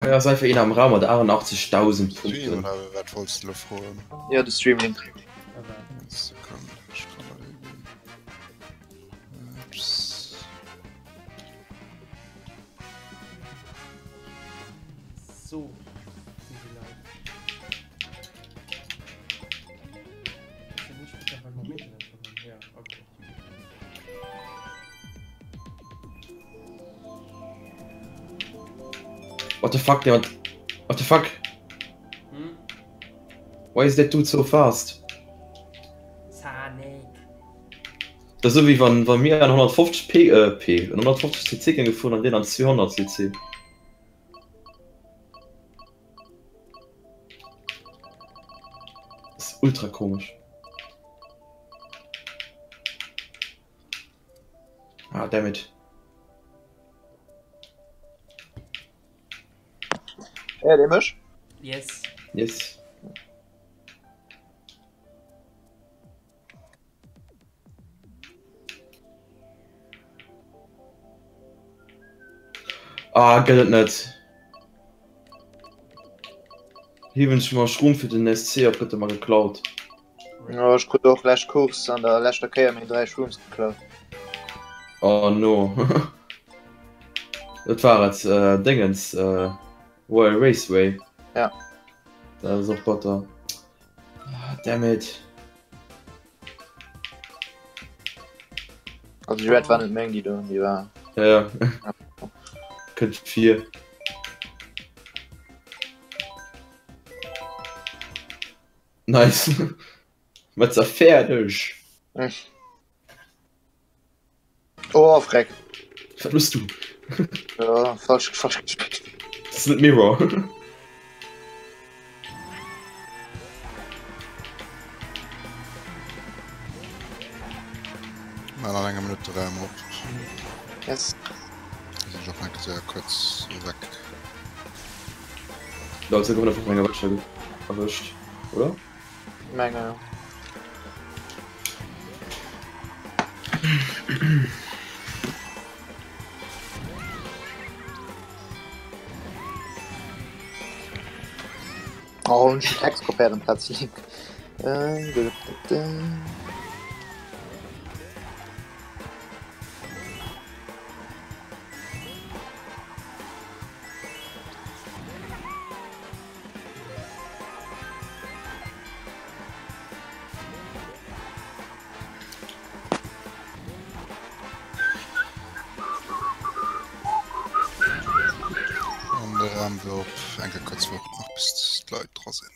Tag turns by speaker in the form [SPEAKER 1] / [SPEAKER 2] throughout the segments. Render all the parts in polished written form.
[SPEAKER 1] Hei ass einfach een am Raum mat 88.000
[SPEAKER 2] Stream
[SPEAKER 1] Punkten.
[SPEAKER 2] oder wat wollts de lo froen?
[SPEAKER 3] Ja, de Streamlink.
[SPEAKER 2] Sekonn, ech kann der dee ginn. Ups.
[SPEAKER 4] So, si se live. Ja, okay.
[SPEAKER 1] What the fuck, der What the fuck?
[SPEAKER 4] Hm?
[SPEAKER 1] Why is that dude so fast?
[SPEAKER 4] Sonic.
[SPEAKER 1] Dat ass esou wéi wann wann mir an 150 P äh, P 150 cc géinge fueren an deen an 200 cc. Das ist ultra komisch. Ah, damn it.
[SPEAKER 3] Héiert Dir mech?
[SPEAKER 4] Yes.
[SPEAKER 1] Yes. Ah, gëtt et net. Hiewen ech mer Schroom fir den SC op, gëtt e mer geklaut.
[SPEAKER 3] Jo, ech krut och lescht Course an der leschter Kéier meng 3 Shrooms geklaut.
[SPEAKER 1] Oh no. Dat war et, Déngens, Royal Raceway.
[SPEAKER 3] Ja.
[SPEAKER 1] Dat ass och batter. Ah, damn it.
[SPEAKER 3] Also déi Red war net meng, déi do, déi war.
[SPEAKER 1] Ja, ja. Kënnt vir. Nice. Mat der fäerdeg.
[SPEAKER 3] Oh, Freck.
[SPEAKER 1] Wat muss du?
[SPEAKER 3] Ja, falsch, falsch gespickt.
[SPEAKER 1] Das ist net Mirror.
[SPEAKER 2] Mal an enger Minutt de Raum op.
[SPEAKER 3] Yes.
[SPEAKER 2] Sinn ech och enke séier kuerz weg.
[SPEAKER 1] Da gouf einfach enger Wëtscher erwëscht, oder?
[SPEAKER 3] Menge jo. Oh, hunn ech den Text kopéiert amplaz de Link. Äh,
[SPEAKER 2] An de Raum wär op enke kuerz woart nach bis d'Leit dra sinn.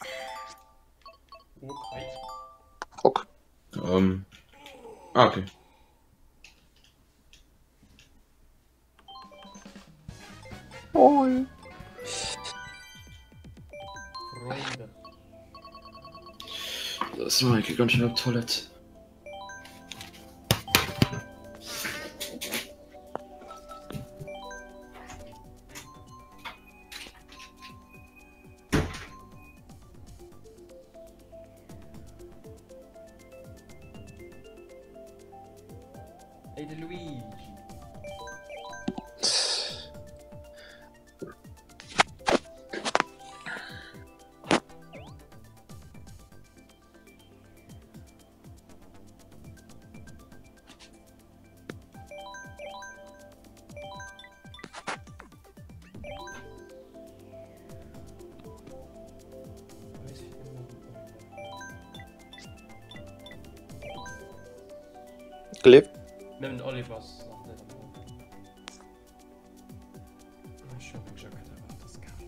[SPEAKER 3] Ok.
[SPEAKER 1] Um. Ah, okay.
[SPEAKER 3] Moin.
[SPEAKER 4] Freunde.
[SPEAKER 1] Das war eigentlich ganz schön auf Toilette.
[SPEAKER 4] Ey, de Luigi.
[SPEAKER 3] Gelift.
[SPEAKER 4] Nëmmen den Oliver ass nach net am Raum. Ech hu meng Jackett awer, et ass kal.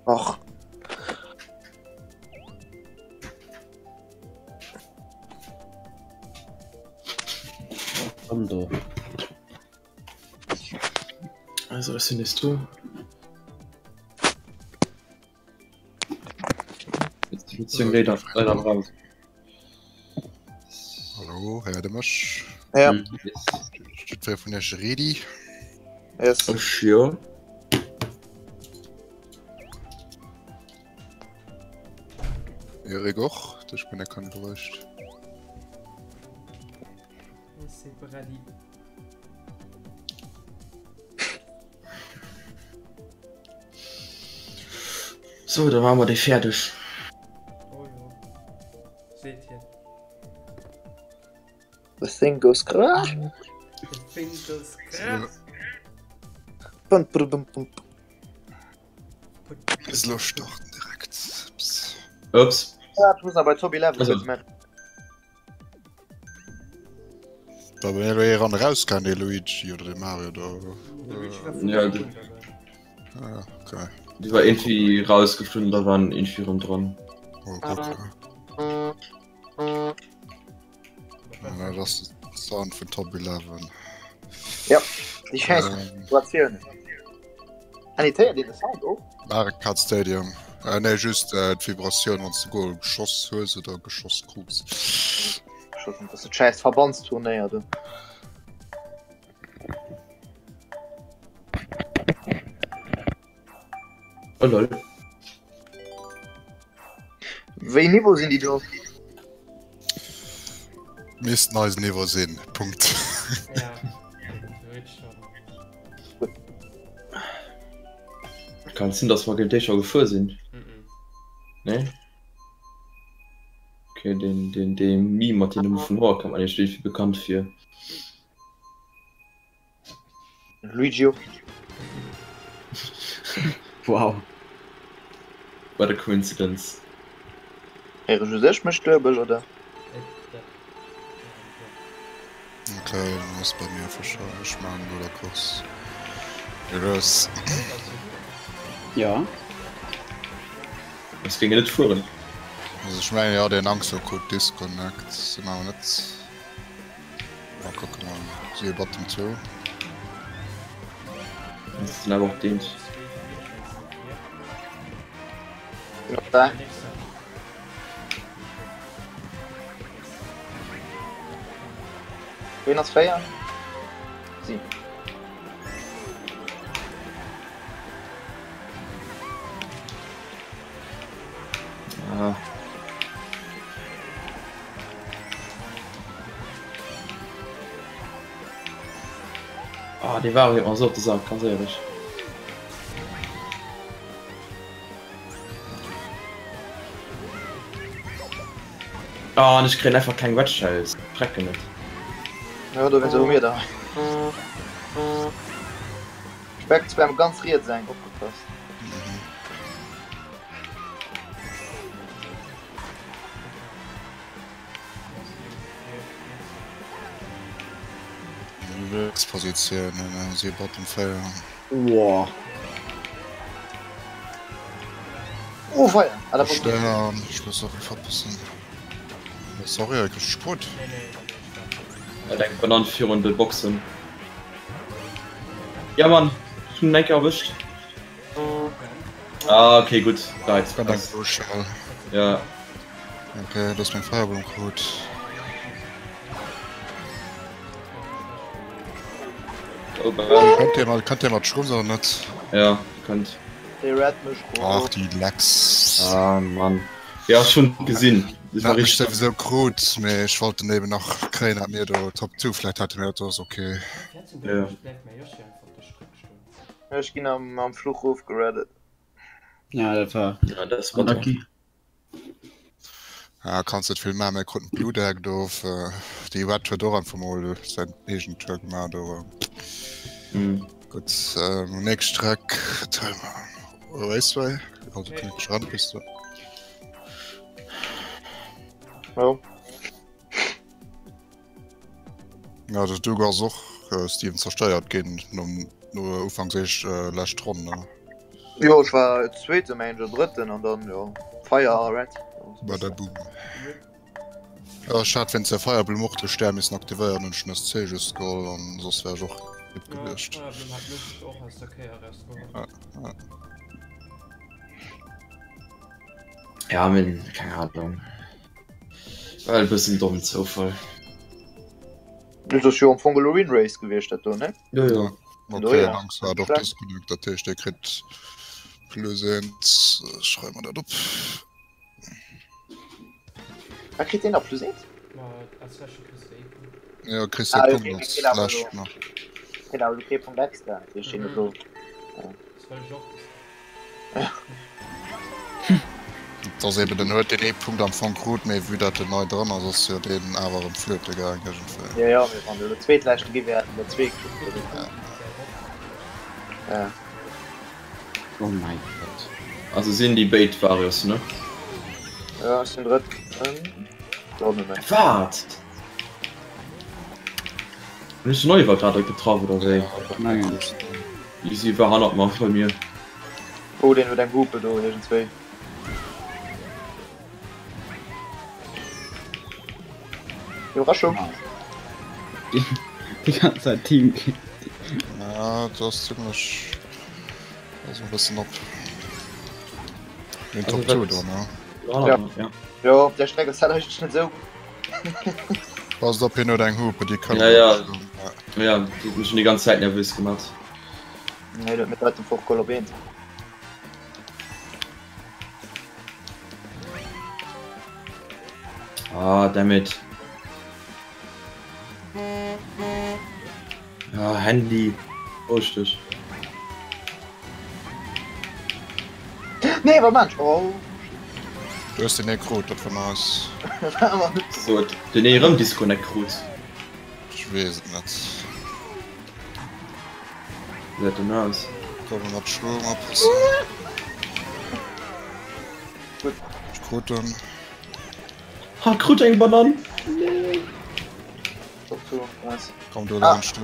[SPEAKER 3] Och.
[SPEAKER 5] An do.
[SPEAKER 1] Also ech sinn nees do. Jetzt die Beziehung leider leider raus.
[SPEAKER 2] Hallo, héiert der mech?
[SPEAKER 3] Ja.
[SPEAKER 1] Mhm.
[SPEAKER 2] Jiddwer vun iech ready?
[SPEAKER 3] Yes.
[SPEAKER 1] Ech jo.
[SPEAKER 2] Erik och? Dech bin erkannt geruecht.
[SPEAKER 4] Ech si ready.
[SPEAKER 1] So, da maache mer déi fäerdeg.
[SPEAKER 4] Oh jo. Seet hien.
[SPEAKER 3] The thing goes krach.
[SPEAKER 4] The thing goes krach.
[SPEAKER 3] Bum, bum, bum, bum.
[SPEAKER 2] Bis elo starten direkt. Ups.
[SPEAKER 1] Ups.
[SPEAKER 3] Ja, ich muss nach bei Top 11
[SPEAKER 1] Also-
[SPEAKER 3] kurz machen.
[SPEAKER 2] Da wenn elo ee ran raus kann, dee Luigi oder de Mario da.
[SPEAKER 4] De Luigi war vun
[SPEAKER 1] Ja,
[SPEAKER 4] Anfang
[SPEAKER 1] de-
[SPEAKER 4] un dabei.
[SPEAKER 2] Ah, okay.
[SPEAKER 1] Die war irgendwie rausgeflogen, da waren irgendwie rum dran.
[SPEAKER 2] Oh Gott. Ja. Ja, das ist Sound vun Top 11.
[SPEAKER 3] Ja, déi schäiss
[SPEAKER 2] Ähm,
[SPEAKER 3] Situatioun. Anitéiert een de Sound och?
[SPEAKER 2] Mario Kart Stadium. Äh, nee, just äh, d'Vibratioun, wann du Goal geschoss hues oder geschoss krus.
[SPEAKER 3] Schossen, das ist scheiß Verbandsturnéier du.
[SPEAKER 1] Oh lol.
[SPEAKER 3] Wéi Niveau sinn déi do?
[SPEAKER 2] Missten eisen Niveau sinn. Punkt.
[SPEAKER 4] Ja, theoretisch schon.
[SPEAKER 1] Kann sinn, dass mer géint déi scho gefuer sinn.
[SPEAKER 4] Mhm.
[SPEAKER 1] Nee? Okay, den, den, den Meme mat den vun Hoer kam mir eigentlich irgendwie bekannt vir.
[SPEAKER 3] Luigi och.
[SPEAKER 5] Wow.
[SPEAKER 1] What a coincidence.
[SPEAKER 3] Héiere just ech mech duebel, oder?
[SPEAKER 2] Okay, dann ass bei mir verschall. Ech maachen elo der Course. Los.
[SPEAKER 5] Ja.
[SPEAKER 1] Ech géing net fueren.
[SPEAKER 2] Also ech mengen jo, deen Angst krut Disconnect, sinn awer net. Mal kucken, mal si Bottom 2.
[SPEAKER 1] Sinn awer och deen.
[SPEAKER 3] Da. Ween ass 4? Si.
[SPEAKER 1] Ah. Ah, dee war mer sou op de Sak, ganz éierlech. Ah, an ech kréien einfach keng Red Shells. Schrecken net.
[SPEAKER 3] Ja, do wéinst mir da. Speck spam ganz riets eng, opgepasst.
[SPEAKER 2] Positioun si Bottom 4.
[SPEAKER 5] Wow.
[SPEAKER 3] Oh feier! Ah, da
[SPEAKER 2] Stern, ich muss och verpassen. Sorry, ich Sport.
[SPEAKER 1] Er denkt Banan virun de Boxen. Ja Mann, ich hun enke erwischt. Ah, okay, gut. Da jetzt
[SPEAKER 2] passt.
[SPEAKER 1] Ja.
[SPEAKER 2] Okay, das ist mein Fireball gut.
[SPEAKER 1] Oh, Banan.
[SPEAKER 2] Könnt ihr mal, könnt ihr mal schrubben oder net?
[SPEAKER 1] Ja, könnt.
[SPEAKER 3] Déi Red mech
[SPEAKER 2] Ach, die Lex.
[SPEAKER 1] Ah, Mann. Ja, schon gesinn. Das war
[SPEAKER 2] Hat mich
[SPEAKER 1] richtig.
[SPEAKER 2] sowieso krut, mee ich wollte neben nach kréien, hat mir do Top 2 vielleicht hatte mir das okay.
[SPEAKER 1] Ja.
[SPEAKER 3] Ech ginn am, am Fluch ofgereddet.
[SPEAKER 5] Ja, dat war
[SPEAKER 1] Ja, das war
[SPEAKER 5] unlucky.
[SPEAKER 2] Ja, kannst net vill maachen, mir kruten Bluteck do, äh, déi Red huet och einfach mol säin eegenen Tour gemaach do.
[SPEAKER 1] Mhm.
[SPEAKER 2] Gutt, ähm, nächst Streck, Raceway, also kann ich ran bis du.
[SPEAKER 3] Jo.
[SPEAKER 2] Ja, de Doug ass och äh, Steven zerstéiert ginn nom no Ufanks éischt äh, lescht Ronn. Ne?
[SPEAKER 3] Jo, ech war zweete Manger, drëtten an dann jo Feier a Red.
[SPEAKER 2] Bada boom. Jo, ech hat wéinst der Firebloom och de Stär missen aktivéieren, hunn ech den SC just geholl an soss wär ech och hip
[SPEAKER 4] Ja,
[SPEAKER 2] gewiescht.
[SPEAKER 4] Firebloom hat mech och aus der Kéier erausgeholl.
[SPEAKER 2] Ja, ja.
[SPEAKER 1] Ja, mee keng Ahnung. War e bëssen dommen Zoufall.
[SPEAKER 3] Dat ass jo am Fong elo Win Race gewiescht dat do, ne?
[SPEAKER 1] Jo, jo.
[SPEAKER 2] Okay, ja. Angst war doch Disconnect, dat heescht, Dir kritt plus eent. Ech schreiwe mer dat op.
[SPEAKER 3] Wat kritt deen da plus eent?
[SPEAKER 4] Ma als leschte kriss de ee Punkt.
[SPEAKER 2] Ja, kriss
[SPEAKER 3] Ah,
[SPEAKER 2] de
[SPEAKER 3] okay,
[SPEAKER 2] Punkt als
[SPEAKER 3] kritt awer
[SPEAKER 2] lescht
[SPEAKER 3] elo.
[SPEAKER 2] nach.
[SPEAKER 3] Kritt awer elo kee Punkt extra, dat heescht deen huet elo.
[SPEAKER 4] Das well ech och Disconnect.
[SPEAKER 2] Et ass eben, den huet deen ee Punkt am Fong krut, mee vue dat en nei dran ass, ass jo deen awer erëm flöte gaang iergendwéi.
[SPEAKER 3] Jo, jo, mee wann elo Zweetleschte gi wär, hätt en der zwee kritt.
[SPEAKER 2] Ja.
[SPEAKER 3] Ja.
[SPEAKER 5] Oh mein Gott.
[SPEAKER 1] Also sinn déi béid Varios, ne?
[SPEAKER 3] Ja, ech sinn drëtt. Jo, net méi.
[SPEAKER 1] Wat? Hunn ech den Oliver grad getraff oder wéi?
[SPEAKER 5] Nein.
[SPEAKER 1] Easy war hannert mer bei mir.
[SPEAKER 3] Oh, deen huet eng Hupe do iergendswéi. Iwwerraschung!
[SPEAKER 5] Déi ganz Zäit Team.
[SPEAKER 2] Ja, dat ass zimmlech. Also e bëssen op. Den Top 2 do, ne?
[SPEAKER 3] Ja.
[SPEAKER 1] Ja.
[SPEAKER 3] Jo, op där Streck ass dat eigentlech net esou.
[SPEAKER 2] Passt op, hien huet eng Hupe, déi kann.
[SPEAKER 1] Ja, ja. Ja, déi huet mech schon déi ganz Zäit nervös gemaat.
[SPEAKER 3] Nee, dat mit dem Fork op eent.
[SPEAKER 1] Ah, damn it. Ah, Handy. Beruhig dich.
[SPEAKER 3] Nee, wat man? Oh.
[SPEAKER 2] Du hues den ee krut, dat war nice.
[SPEAKER 1] So, den ee rëm Disconnect krut.
[SPEAKER 2] Ech weess et net.
[SPEAKER 1] Wéi gesäit den aus?
[SPEAKER 2] Komme mat Schwung oppassen. Ech krut en.
[SPEAKER 1] Ha krut eng Banann!
[SPEAKER 2] Komm do laanscht du.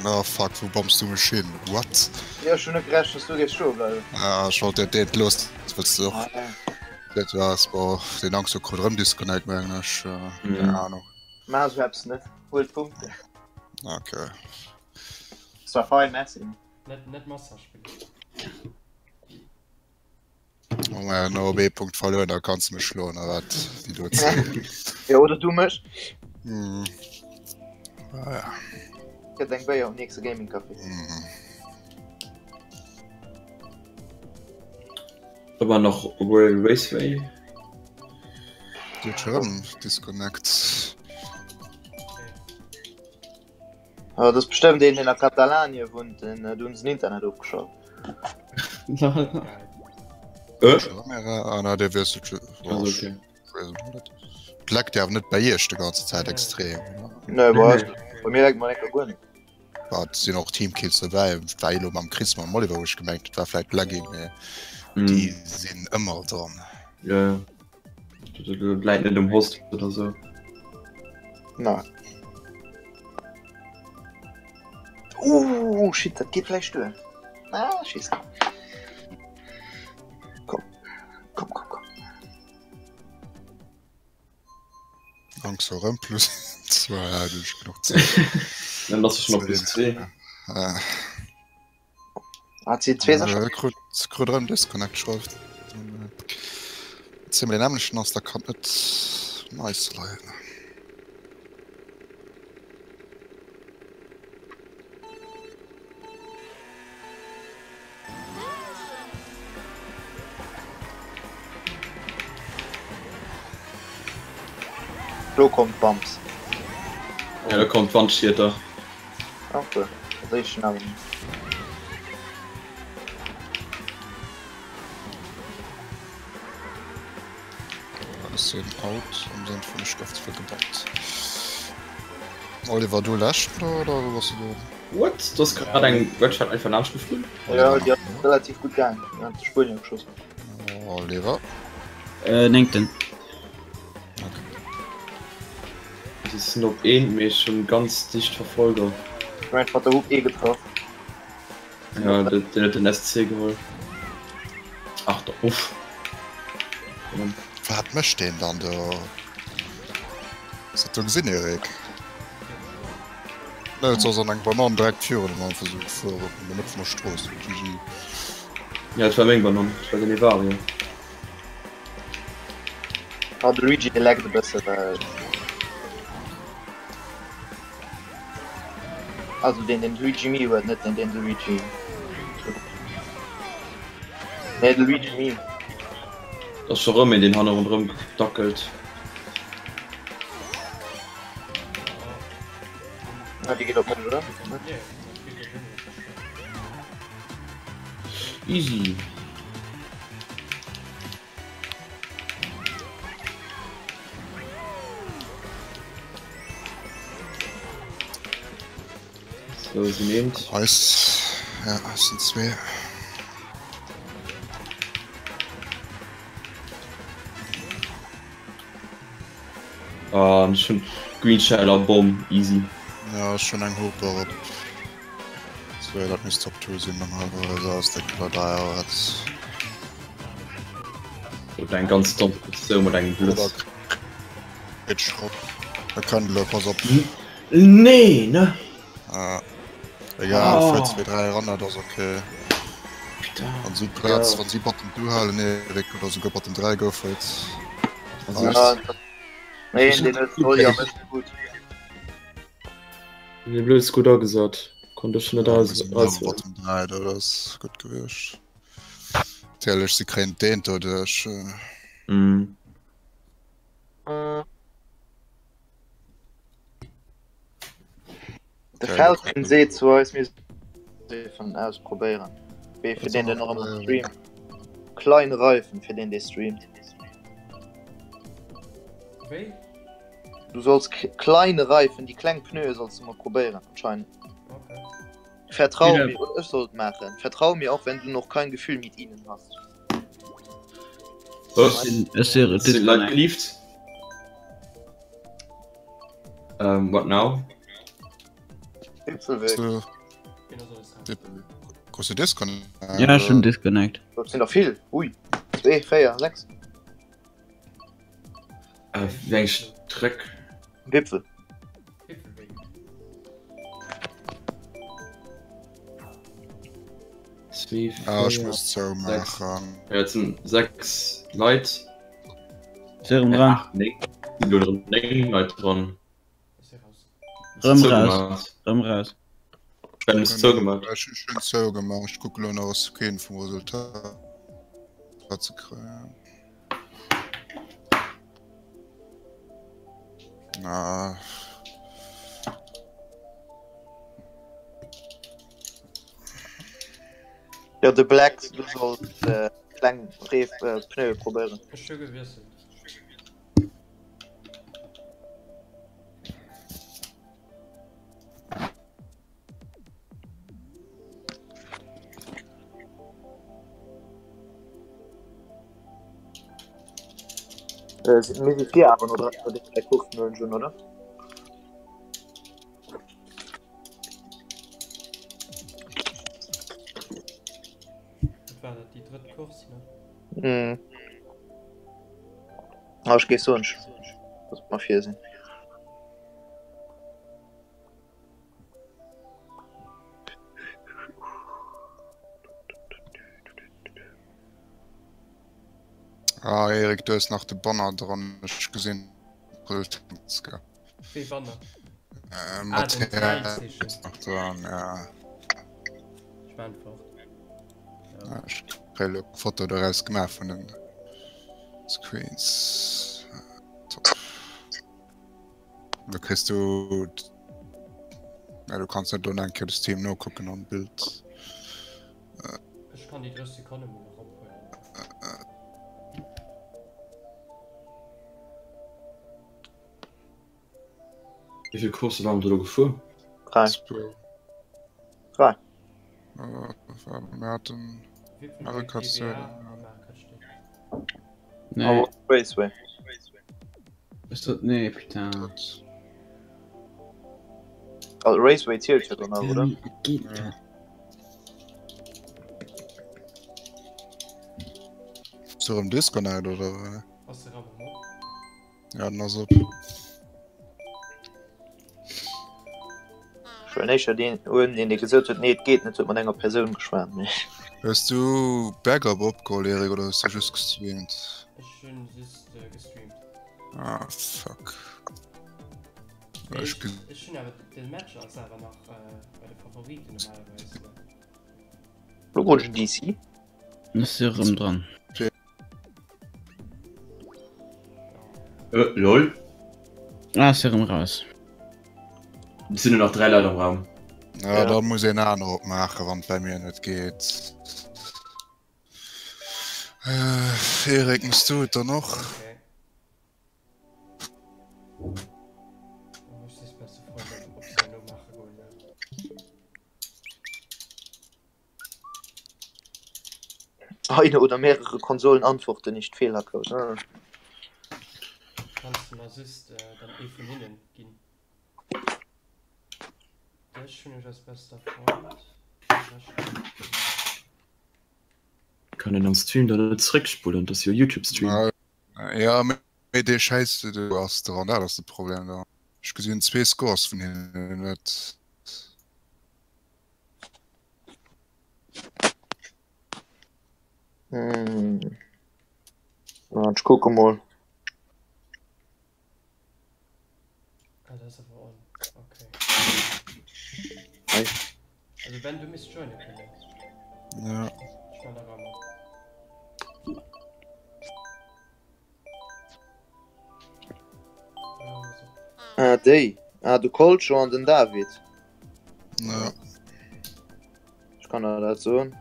[SPEAKER 2] Oh fuck, wou bombs du mech hin? What?
[SPEAKER 3] Jo, ech hunn net gerechent, dass du géifs stoe bleiwen.
[SPEAKER 2] Ah, ech wollt dat deet looss, wëlls du och. Dat war's, boah, deen Angst huet krut erëm Disconnect, mengen ech. Keng Ahnung.
[SPEAKER 3] Maach esou eppes net, huel d'Punkten.
[SPEAKER 2] Okay.
[SPEAKER 3] Ass zwar fein, merci.
[SPEAKER 4] Net, net Massa spillen.
[SPEAKER 2] Oh, ja, no op ee Punkt verluer, da kanns du mech schloen, a wat déi do ze.
[SPEAKER 3] Ja, oder du mech.
[SPEAKER 2] Hm. Ah, ja.
[SPEAKER 3] Gëtt eng Béier um nächste Gaming Café.
[SPEAKER 2] Hm.
[SPEAKER 1] Ëmmer nach Royal Raceway.
[SPEAKER 2] Dir huet schon Disconnect.
[SPEAKER 3] Ah, dat ass bestëmmt een, deen a Katalanie wunnt, den do hunn se den Internet ofgeschalt.
[SPEAKER 1] Äh?
[SPEAKER 2] Ah, na, der wiesselt schon.
[SPEAKER 1] Also, okay.
[SPEAKER 2] Leckt ja awer net bei iech de ganze Zäit extrem.
[SPEAKER 3] Nee, bei eis, bei mir leckt mal enker guer net.
[SPEAKER 2] Wat sinn och Teamkills dobäi, war elo mam Chris mam Oliver wou ech gemengt, dat war vläit lagging, mee
[SPEAKER 1] Mm.
[SPEAKER 2] déi sinn ëmmer dran.
[SPEAKER 1] Ja, ja. Dat läit net um Host oder sou.
[SPEAKER 3] Na. Uh, shit, dat geet vläicht duer. Ah, schiss. Komm, komm, komm, komm.
[SPEAKER 2] Angst vor rëm plus 2, ja, du hues genuch Zäit.
[SPEAKER 1] Dann ass schon op plus 2.
[SPEAKER 2] Äh.
[SPEAKER 3] Ah, C2 ass
[SPEAKER 2] Äh, krut, krut erëm Disconnect schreift. Zimmel den nämlechen ass, da kann net nice leien.
[SPEAKER 3] Lo kommt Bams.
[SPEAKER 1] Ja, da kommt Wandschieter.
[SPEAKER 3] Okay, dat éischten awer net.
[SPEAKER 2] Ech sinn out am Sënn vun ech gouf ze vill gebommt. Oliver du leschten oder wou bass du do?
[SPEAKER 1] What? Du ass grad eng Red Shirt einfach laanscht geflunn?
[SPEAKER 3] Ja, déi ass relativ gutt gaang. Déi hat de Spuenier geschoss.
[SPEAKER 2] Oliver?
[SPEAKER 5] Äh, néngten.
[SPEAKER 1] Si sinn op eent, mee ech hunn ganz dicht Verfolger.
[SPEAKER 3] Ech mengen, mat der Hupp ee getraff.
[SPEAKER 1] Ja, den huet den SC geholl. Ach da, uff.
[SPEAKER 2] Wat mécht deen dann do? Hues dat do gesinn Eric? Ne, et ass an eng Banann direkt virun dem einfach sou gefuer op an der Mëtt vun der Strooss. GG.
[SPEAKER 1] Ja, et war meng Banann, et war den Evario.
[SPEAKER 3] Ah, de Luigi de laggt e bësse well. Also deen den Luigi Mii huet, net deen deen de Luigi. Nee, de Luigi Mii.
[SPEAKER 1] Et ass scho rëm een deen hanne ronderëm dackelt.
[SPEAKER 3] Ah, déi geet op mech, oder?
[SPEAKER 1] Easy. So, sie nehmt.
[SPEAKER 2] Eis, ja, es sind zwee.
[SPEAKER 1] Ah, an ech hunn Green Shell a Bomm, easy.
[SPEAKER 2] Ja, ech hunn eng Hooper op zwee, dat misst Top 2 sinn normalerweise aus der Killer Dial.
[SPEAKER 1] Oder eng ganz domm Positioun mat engem Blëtz.
[SPEAKER 2] Oder Pitch rop. Da kann lo pass op.
[SPEAKER 1] Nee, ne?
[SPEAKER 2] Ah. Egal, oh. 4, 2, 3 ran, dat ass okay. Wann si Platz, wann si Bottom 2 halen, Erik, oder souguer Bottom 3, go for it.
[SPEAKER 3] Ja, nee, den huet Rolli am besten gut.
[SPEAKER 1] Den Blöds gut agesat. Konnt ech net aus.
[SPEAKER 2] Bottom 3, dat ass gutt gewiescht. Natierlech, si kréien d'Eent doduerch.
[SPEAKER 1] Mm.
[SPEAKER 3] De Falcon seet zu eis, mir sollen ausprobéieren. Wéi fir deen, deen nach ëmmer streamt. Klein Reifen fir deen, dee streamt.
[SPEAKER 4] Wéi?
[SPEAKER 3] Du solls kleine Reifen, déi kleng Pneue solls du mol probéieren anscheinend.
[SPEAKER 4] Okay.
[SPEAKER 3] Vertrau
[SPEAKER 5] Wieder.
[SPEAKER 3] mir, oder ech soll et maachen. Vertrau mir, auch wenn du noch kein Gefühl mit ihnen hast.
[SPEAKER 1] Was?
[SPEAKER 5] Ech si
[SPEAKER 1] Sind Leit gelieft? Ähm, what now?
[SPEAKER 3] Wipfelweg.
[SPEAKER 2] So,
[SPEAKER 4] Wien ass alles dran?
[SPEAKER 2] Grosse Disconnect.
[SPEAKER 5] Ja, ech hunn Disconnect.
[SPEAKER 3] Dat sinn der vill. Ui. 2, 4, 6.
[SPEAKER 1] Äh, wéi eng Streck?
[SPEAKER 3] Wipfel.
[SPEAKER 4] Wipfelweg.
[SPEAKER 1] 2,
[SPEAKER 2] Ah, ech
[SPEAKER 1] 4,
[SPEAKER 2] muss zou maachen.
[SPEAKER 1] Ja, et sinn 6 Leit.
[SPEAKER 5] Si erëm dran.
[SPEAKER 1] 8, 9. Sinn elo 9 Leit dran.
[SPEAKER 4] Ech si raus.
[SPEAKER 5] Rëm raus.
[SPEAKER 1] Zougemaach.
[SPEAKER 5] Rëm raus.
[SPEAKER 1] Ben, hues du zougemaach?
[SPEAKER 2] Ech hu schonn zougemaach. Ech kucke lo nach, ass keen vum Resultat ze kréien. Ah.
[SPEAKER 3] Jo, de Black, du solls kleng Reef, Pneue probéieren.
[SPEAKER 4] Ech hu gewiesselt.
[SPEAKER 3] Äh, mir si vir awer no dräi Coursen huelen ech un, oder?
[SPEAKER 4] Wat war dat, déi drëtt Course, ne?
[SPEAKER 3] Mm. Ah, ech géif soen, dass mer vir sinn.
[SPEAKER 2] Ah Erik, du hues nach de Banner dran, ech gesinn
[SPEAKER 4] Wéi Banner?
[SPEAKER 2] Äh,
[SPEAKER 4] Ah, den Dräizeechen.
[SPEAKER 2] nach dran, ja.
[SPEAKER 4] Ech maan fort. Ja.
[SPEAKER 2] Ech kréie lo Foto doraus gemaach vun den Screens. Top. Da kriss du ja, du kanns net do eng Kéier das Team nokucken am Bild.
[SPEAKER 4] Ech kann déi 30 Sekonne mol erophuelen.
[SPEAKER 1] Wéi vill Coursse waren der elo gefuer?
[SPEAKER 3] Dräi. Dräi.
[SPEAKER 2] Mir haten Mario Kart 7.
[SPEAKER 5] Nee.
[SPEAKER 3] Raceway.
[SPEAKER 5] Ist dat, nee, putain.
[SPEAKER 3] Also Raceway zielt jo dann nach, oder?
[SPEAKER 5] Geht dat?
[SPEAKER 2] Bist du am Disconnect oder?
[SPEAKER 4] Ass de Raum erëm op?
[SPEAKER 2] Ja, den ass op.
[SPEAKER 3] Well éischter deen un, deen dee gesot huet, nee et geet net, huet mat enger Persoun geschwat. Mee.
[SPEAKER 2] Hues du Backup opgeholl Eric oder hues du just gestreamt?
[SPEAKER 4] Ech hunn just gestreamt.
[SPEAKER 2] Ah fuck.
[SPEAKER 4] Mee ech, ech hunn awer de Match ass awer nach bei de Favoriten normalerweis.
[SPEAKER 3] Lo krut ech en DC.
[SPEAKER 5] Ech si rëm dran.
[SPEAKER 1] Äh, lol.
[SPEAKER 5] Ah, ech si rëm raus.
[SPEAKER 1] Et sinn nur nach 3 Leit am Raum.
[SPEAKER 2] Ja, da muss een aner opmaachen, wann et bei mir net geet. Äh, Erik, muss du et dann och?
[SPEAKER 4] Okay. Oh, ech si beste Freund op se no maache goen.
[SPEAKER 3] Eine oder mehrere Konsolen antworten nicht Fehlercode. Ah.
[SPEAKER 4] Kanns de mer just dann ee vun hinnen ginn? Dech hunn ech als bester Freund.
[SPEAKER 1] Kann een am Stream dann net zréckspullen? Dat ass jo Youtube Stream.
[SPEAKER 2] Ja, mee dee Schäiss do ass dran, dat ass de Problem do. Ech gesinn zwee Scores vun hinnen net.
[SPEAKER 3] Hm. Na, ech kucke mol.
[SPEAKER 4] Ah, dat ass awer on. Okay.
[SPEAKER 3] Hei.
[SPEAKER 4] Also Ben, du misst joinen kënnen.
[SPEAKER 2] Ja.
[SPEAKER 4] Ech man da Raum op.
[SPEAKER 3] Ah, déi. Ah, de Kolcho an den David.
[SPEAKER 2] Ja.
[SPEAKER 3] Ech kann der dat soen.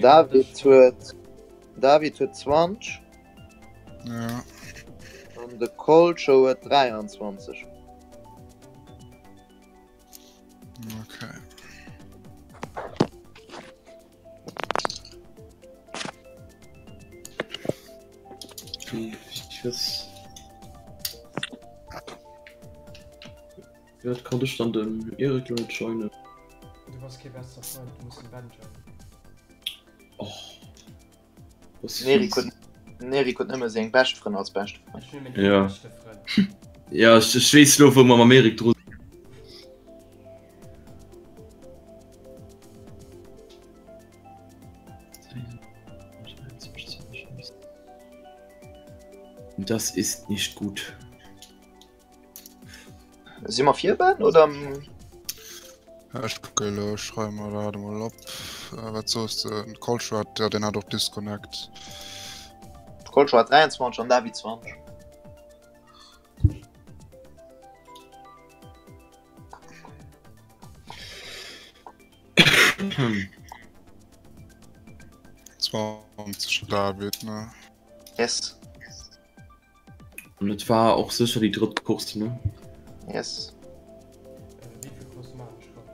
[SPEAKER 3] David huet David huet 20.
[SPEAKER 2] Ja.
[SPEAKER 3] An de Kolcho huet 23.
[SPEAKER 2] Okay.
[SPEAKER 1] Firwat konnt ech dann dem Erik lo net joinen?
[SPEAKER 4] Du bass kee bester Freund, du muss den Ben joinen.
[SPEAKER 1] Och. Was
[SPEAKER 3] Den Erik huet, den Erik huet nëmme seng bescht Frënn als beschte Frënn.
[SPEAKER 4] Ech hunn nëmmen ee
[SPEAKER 1] Ja.
[SPEAKER 4] beschte Frënn.
[SPEAKER 1] Ja, ech, ech weess lo wou mer mam Erik dru Das ist nicht gut.
[SPEAKER 3] Si mer vir Ben oder?
[SPEAKER 2] Ech kucke elo, ech schreiwe mer dat emol op. Wat soos de? Den Kolcho hat, ja deen hat och Disconnect.
[SPEAKER 3] De Kolcho hat 23 an David 20.
[SPEAKER 2] Zwanzeg David, ne?
[SPEAKER 3] Yes.
[SPEAKER 1] An et war och sécher déi drëtt Course, ne?
[SPEAKER 3] Yes.
[SPEAKER 4] Äh, wéi vill Course maachen ech dann?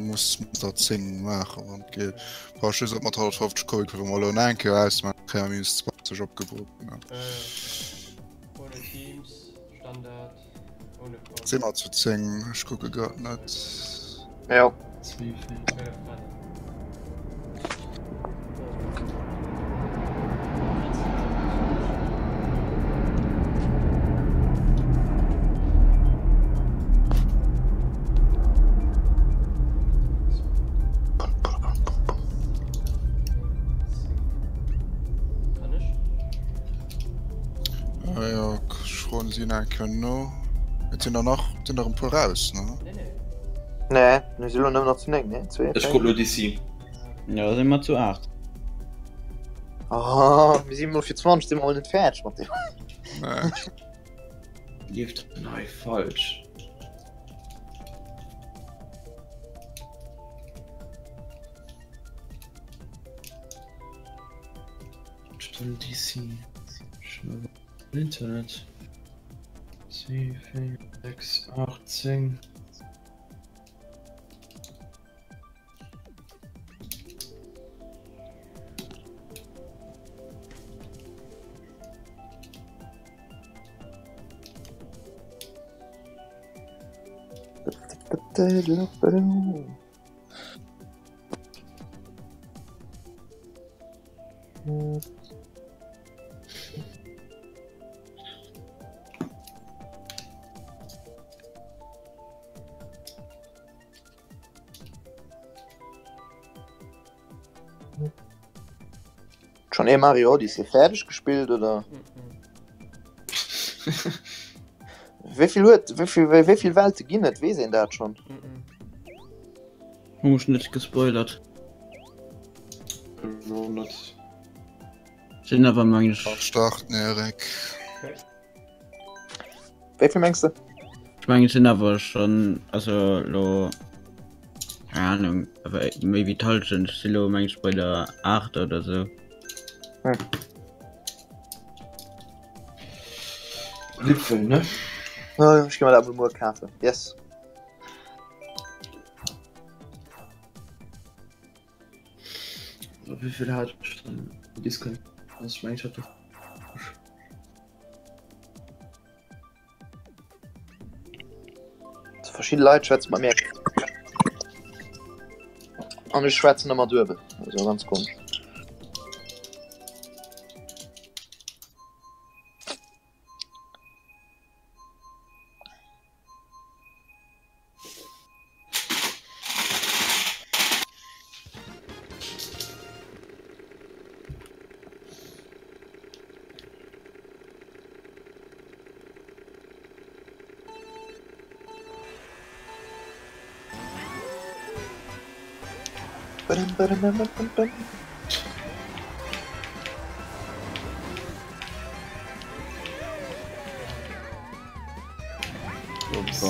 [SPEAKER 2] Muss der 10 maachen, wann et geet. Brauch just op mat 150 Coin, kënne mer elo nach eng Kéier ausmaachen, kréie mer minus 20 opgeboten. Ne?
[SPEAKER 4] Äh, ohne Teams, Standard, ohne Coin.
[SPEAKER 2] Si mer zu 10, ech kucke grad net.
[SPEAKER 3] Jo.
[SPEAKER 1] 2, 4.
[SPEAKER 4] 12 Rennen. Kann ech?
[SPEAKER 2] Ah jo, ech froen si nach eng Kéier no. Et sinn der nach, et sinn der e puer raus, ne?
[SPEAKER 4] Nee, nee.
[SPEAKER 3] Nee, mir si lo nëmmen nach zu 9, nee? 2,
[SPEAKER 1] Ech krut lo DC.
[SPEAKER 5] Ja, da si mer zu 8.
[SPEAKER 3] Oh, mir si mol fir 20 si mer mol net fäerdeg mat deem.
[SPEAKER 2] Nee.
[SPEAKER 1] Lieft nei falsch. Stimmt DC. Schnell Internet. 2, 4, 6, 8, 10.
[SPEAKER 3] Schon ee Mario Odyssey fäerdeg gespillt oder? Wéivill huet wéivill wéivill Welte ginn et? Weess een dat schonn?
[SPEAKER 5] Hu mech net gespoilert.
[SPEAKER 1] Elo net.
[SPEAKER 5] Sinn awer meng ech.
[SPEAKER 2] Start den Erik.
[SPEAKER 3] Wéivill mengs de?
[SPEAKER 5] Ech mengen et sinn awer schonn, also lo, keng Ahnung, awer méi wéi d'Hallschent. Ech si lo meng ech bei der 8 oder sou.
[SPEAKER 3] Hm.
[SPEAKER 1] Wipfel, ne?
[SPEAKER 3] Ja, ech gi mer dat mol muer kafen. Yes.
[SPEAKER 1] Wéivill hat ech dann Disconnect? Also ech meng ech hat
[SPEAKER 3] Verschidde Leit schwätze mat mir an ech schwätzen ëmmer duebel. Also ganz komesch.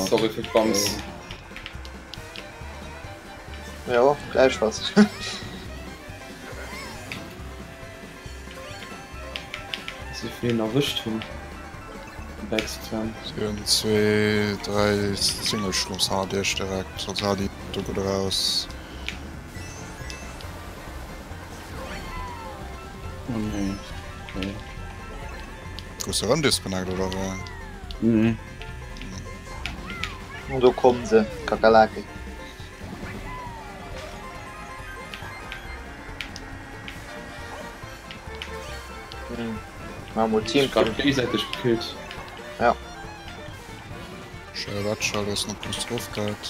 [SPEAKER 1] Sorry fir d'Bams.
[SPEAKER 3] Jo, gläichfalls.
[SPEAKER 1] Dass ech een erwëscht hunn. Backspam.
[SPEAKER 2] Si hunn zwee, dräi Single-Shrooms hannert iech direkt, also haalt déi do gutt eraus.
[SPEAKER 5] Oh nee. Okay.
[SPEAKER 2] Hues de erëm Disconnect oder wéi?
[SPEAKER 5] Nee.
[SPEAKER 3] An do kommen se, Kakerlaken. Hm. Ma mol Team
[SPEAKER 1] Grad géigesäiteg gekillt.
[SPEAKER 3] Ja.
[SPEAKER 2] Schnell wat schall ass nach plus drauf gehalt.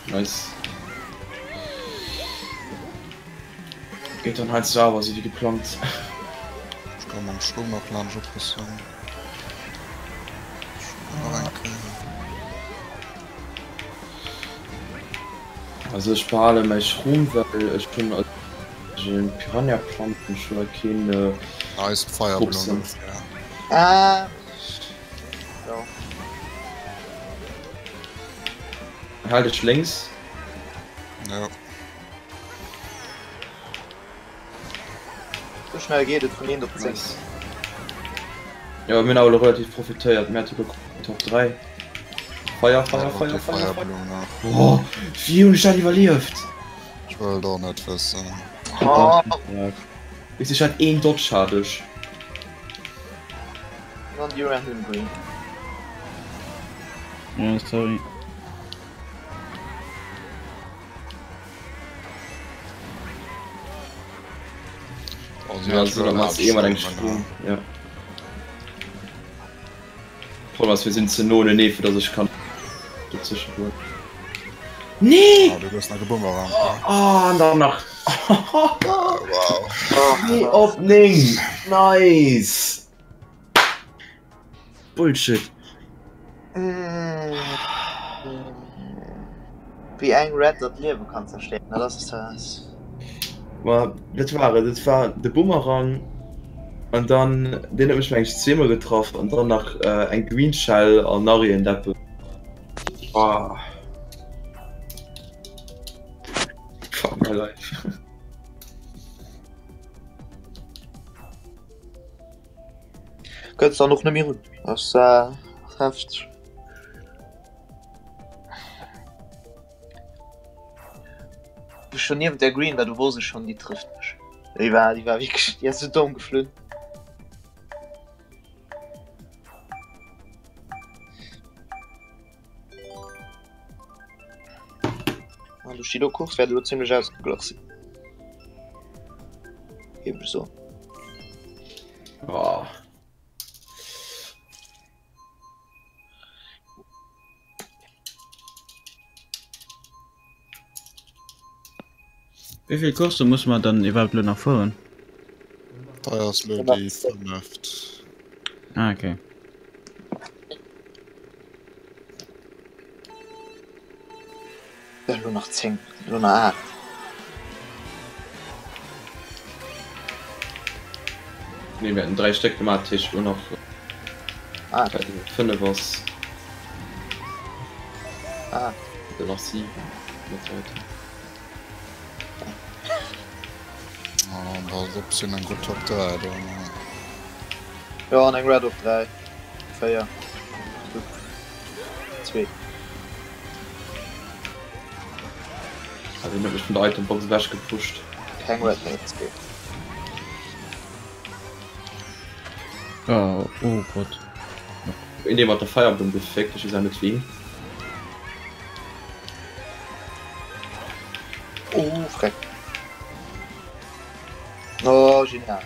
[SPEAKER 1] Nice. Geet dann halt sauer, sou wéi geplangt.
[SPEAKER 2] Ech kann mam Schwung nach laanscht oppassen. Nach eng Kéier.
[SPEAKER 1] Also ech behale mäi Schroom, well ech hunn also en Piranha Plant an ech hunn hei keen
[SPEAKER 2] Nice Fireballon
[SPEAKER 1] Hopsen.
[SPEAKER 2] ja.
[SPEAKER 3] Ah. So.
[SPEAKER 1] Hal dech lénks.
[SPEAKER 2] Ja.
[SPEAKER 3] Sou schnell geet et vun 1 op 10.
[SPEAKER 1] Nice. Jo, mir hunn awer elo relativ profitéiert. Mir hate lo Top 3. Feier, Feier, Feier, Feier, Feier. Oh, wéi hunn ech dat iwwerlieft?
[SPEAKER 2] Ech wëll et och net wëssen.
[SPEAKER 3] Oh.
[SPEAKER 1] Weess ech hat een Dodge hat ech.
[SPEAKER 3] An déi random green.
[SPEAKER 5] Ja, sorry.
[SPEAKER 1] Ja, so, dann machst du eh immer deinen Sprung. Ja. Problem ass, wir sinn ze no unenee, fir dass ech kann dozwischen goen. Nee!
[SPEAKER 2] Ah, du hues nach gebumerang.
[SPEAKER 1] Oh, an dann nach.
[SPEAKER 2] Wow.
[SPEAKER 1] 2 op 9! Nice! Bullshit.
[SPEAKER 3] Wéi eng Red dat Liewe kann zerstéieren, dat ass das.
[SPEAKER 1] Ma dat war et, et war de Bumerang an dann deen huet mech meng ech zweemol getraff an dann nach eng Green Shell an nach iergendeppes. Boah. Fuck my life.
[SPEAKER 3] Kënns dann och net méi run. Ass hefteg. Wou ech schon niewent der Green war, do wosst ech schon, déi trëfft mech. Déi war, déi war wierklech, déi ass sou domm geflunn. An duerch déi do Course wäert elo zimmlech ausgeglach sinn. Géif ech soen.
[SPEAKER 1] Oh.
[SPEAKER 5] Wéi vill Coursse musse mer dann iwwerhaapt elo nach fueren?
[SPEAKER 2] Dei ass lo déi fënneft.
[SPEAKER 5] Ah okay.
[SPEAKER 3] Elo nach 10, elo nach 8.
[SPEAKER 1] Nee mir haten 3 Stéck gemaach, dat heescht elo nach 5 ass. Oder nach 7 mat weiter.
[SPEAKER 2] An da op sinn eng gutt Top 3 do.
[SPEAKER 3] Jo an eng Red op 3, 4, 2.
[SPEAKER 1] Ah, den huet mech vun der Itembox ewech gepusht.
[SPEAKER 3] Keng Red méi, let's go.
[SPEAKER 5] Oh, oh Gott.
[SPEAKER 1] Een dee mat der Feierblumm geféckt, ech weess awer net wien.
[SPEAKER 3] Oh, freck. Oh, genial.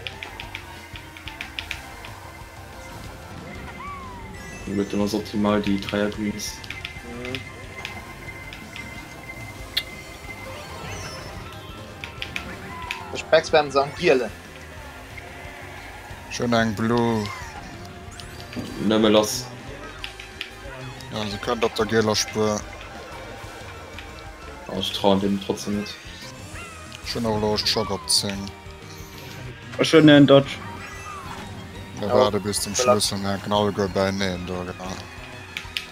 [SPEAKER 1] Huet dann ass optimal déi Dreier Greens.
[SPEAKER 3] Mhm. Ech backspammen se am Gielen.
[SPEAKER 2] Schon eng Blue.
[SPEAKER 1] Nëmme lass.
[SPEAKER 2] Ja, se kënnt op der gieler Spuer.
[SPEAKER 1] Ah, ech trauen deem trotzdem net.
[SPEAKER 2] Ech hunn och elo Schock op 10.
[SPEAKER 5] Ech hunn en Dodge.
[SPEAKER 2] Mir waarde bis zum Schluss an hänken alleguer bäineen do, genau.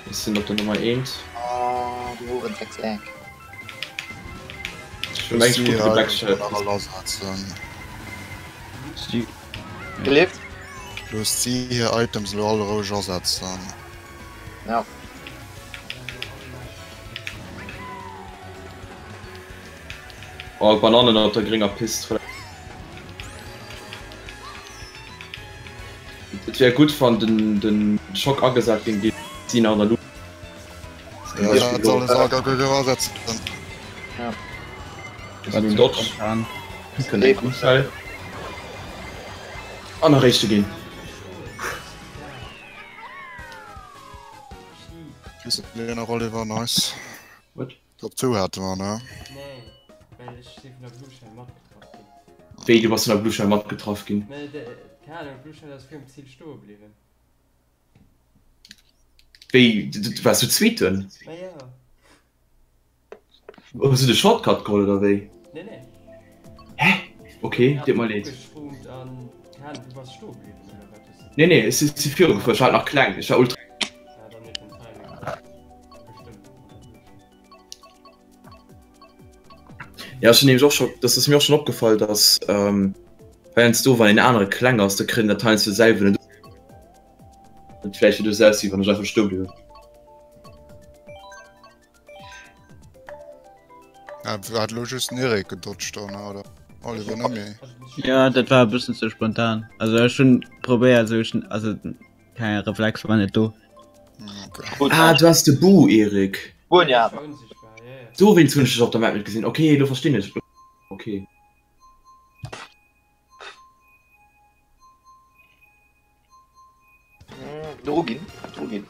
[SPEAKER 1] Ech sinn op der Nummer 1.
[SPEAKER 3] Oh, du Hurendreckseck.
[SPEAKER 1] Ech hunn eng gutt gebackshot.
[SPEAKER 3] Gelieft.
[SPEAKER 2] Looss si hir Items elo all roueg asetzen.
[SPEAKER 3] Ja.
[SPEAKER 1] Oh, Bananen op der grénger Pist. Et wär gutt wann den den Schock agesat géing ginn, si nach an der Luucht.
[SPEAKER 2] Ja, dat soll se all asetzen.
[SPEAKER 3] Ja.
[SPEAKER 1] Den Dodge. Kënnt eng Kussel. An nach éischte ginn.
[SPEAKER 2] Lena Oliver, nice.
[SPEAKER 1] What?
[SPEAKER 2] Top 2 hate mer, ne?
[SPEAKER 4] Nee, well ech si vun der Blue Shell matgetraff ginn.
[SPEAKER 1] Wéi, du bass vun der Blue Shell matgetraff ginn?
[SPEAKER 4] Nee, keng Ahnung, d'Blue Shell ass virum Zil stoe bliwwen.
[SPEAKER 1] Wéi, du waars du Zweeten?
[SPEAKER 4] Ma jo.
[SPEAKER 1] Hues du de Shortcut geholl oder wéi?
[SPEAKER 4] Nee, nee.
[SPEAKER 1] Hä? Ok, deet mer leed. Nee, nee, ech si viru gefuer, ech war nach kleng, ech war ultra. Ja, ech hunn nämlech och scho, dat ass mir och schonn opgefall, dass heiansdo wann een anere kleng ass, da kritt en dat heiansdo selwer net. Et vläicht wéi du se aussi wann ech einfach stoe bliwwen.
[SPEAKER 2] Ja, hat lo just den Erik gedodged do, ne, oder? Oliver net méi.
[SPEAKER 5] Ja, dat war e bëssen ze spontan. Also ech hunn probéiert esou schn also keng Reflex war net do.
[SPEAKER 2] Okay.
[SPEAKER 1] Ah, du warst de Bu, Erik.
[SPEAKER 3] Buen, ja.
[SPEAKER 1] Dowéinst hunn ech dech op der Map net gesinn. Okay, lo verstinn ech. Okay.
[SPEAKER 3] Dru ginn, dru ginn.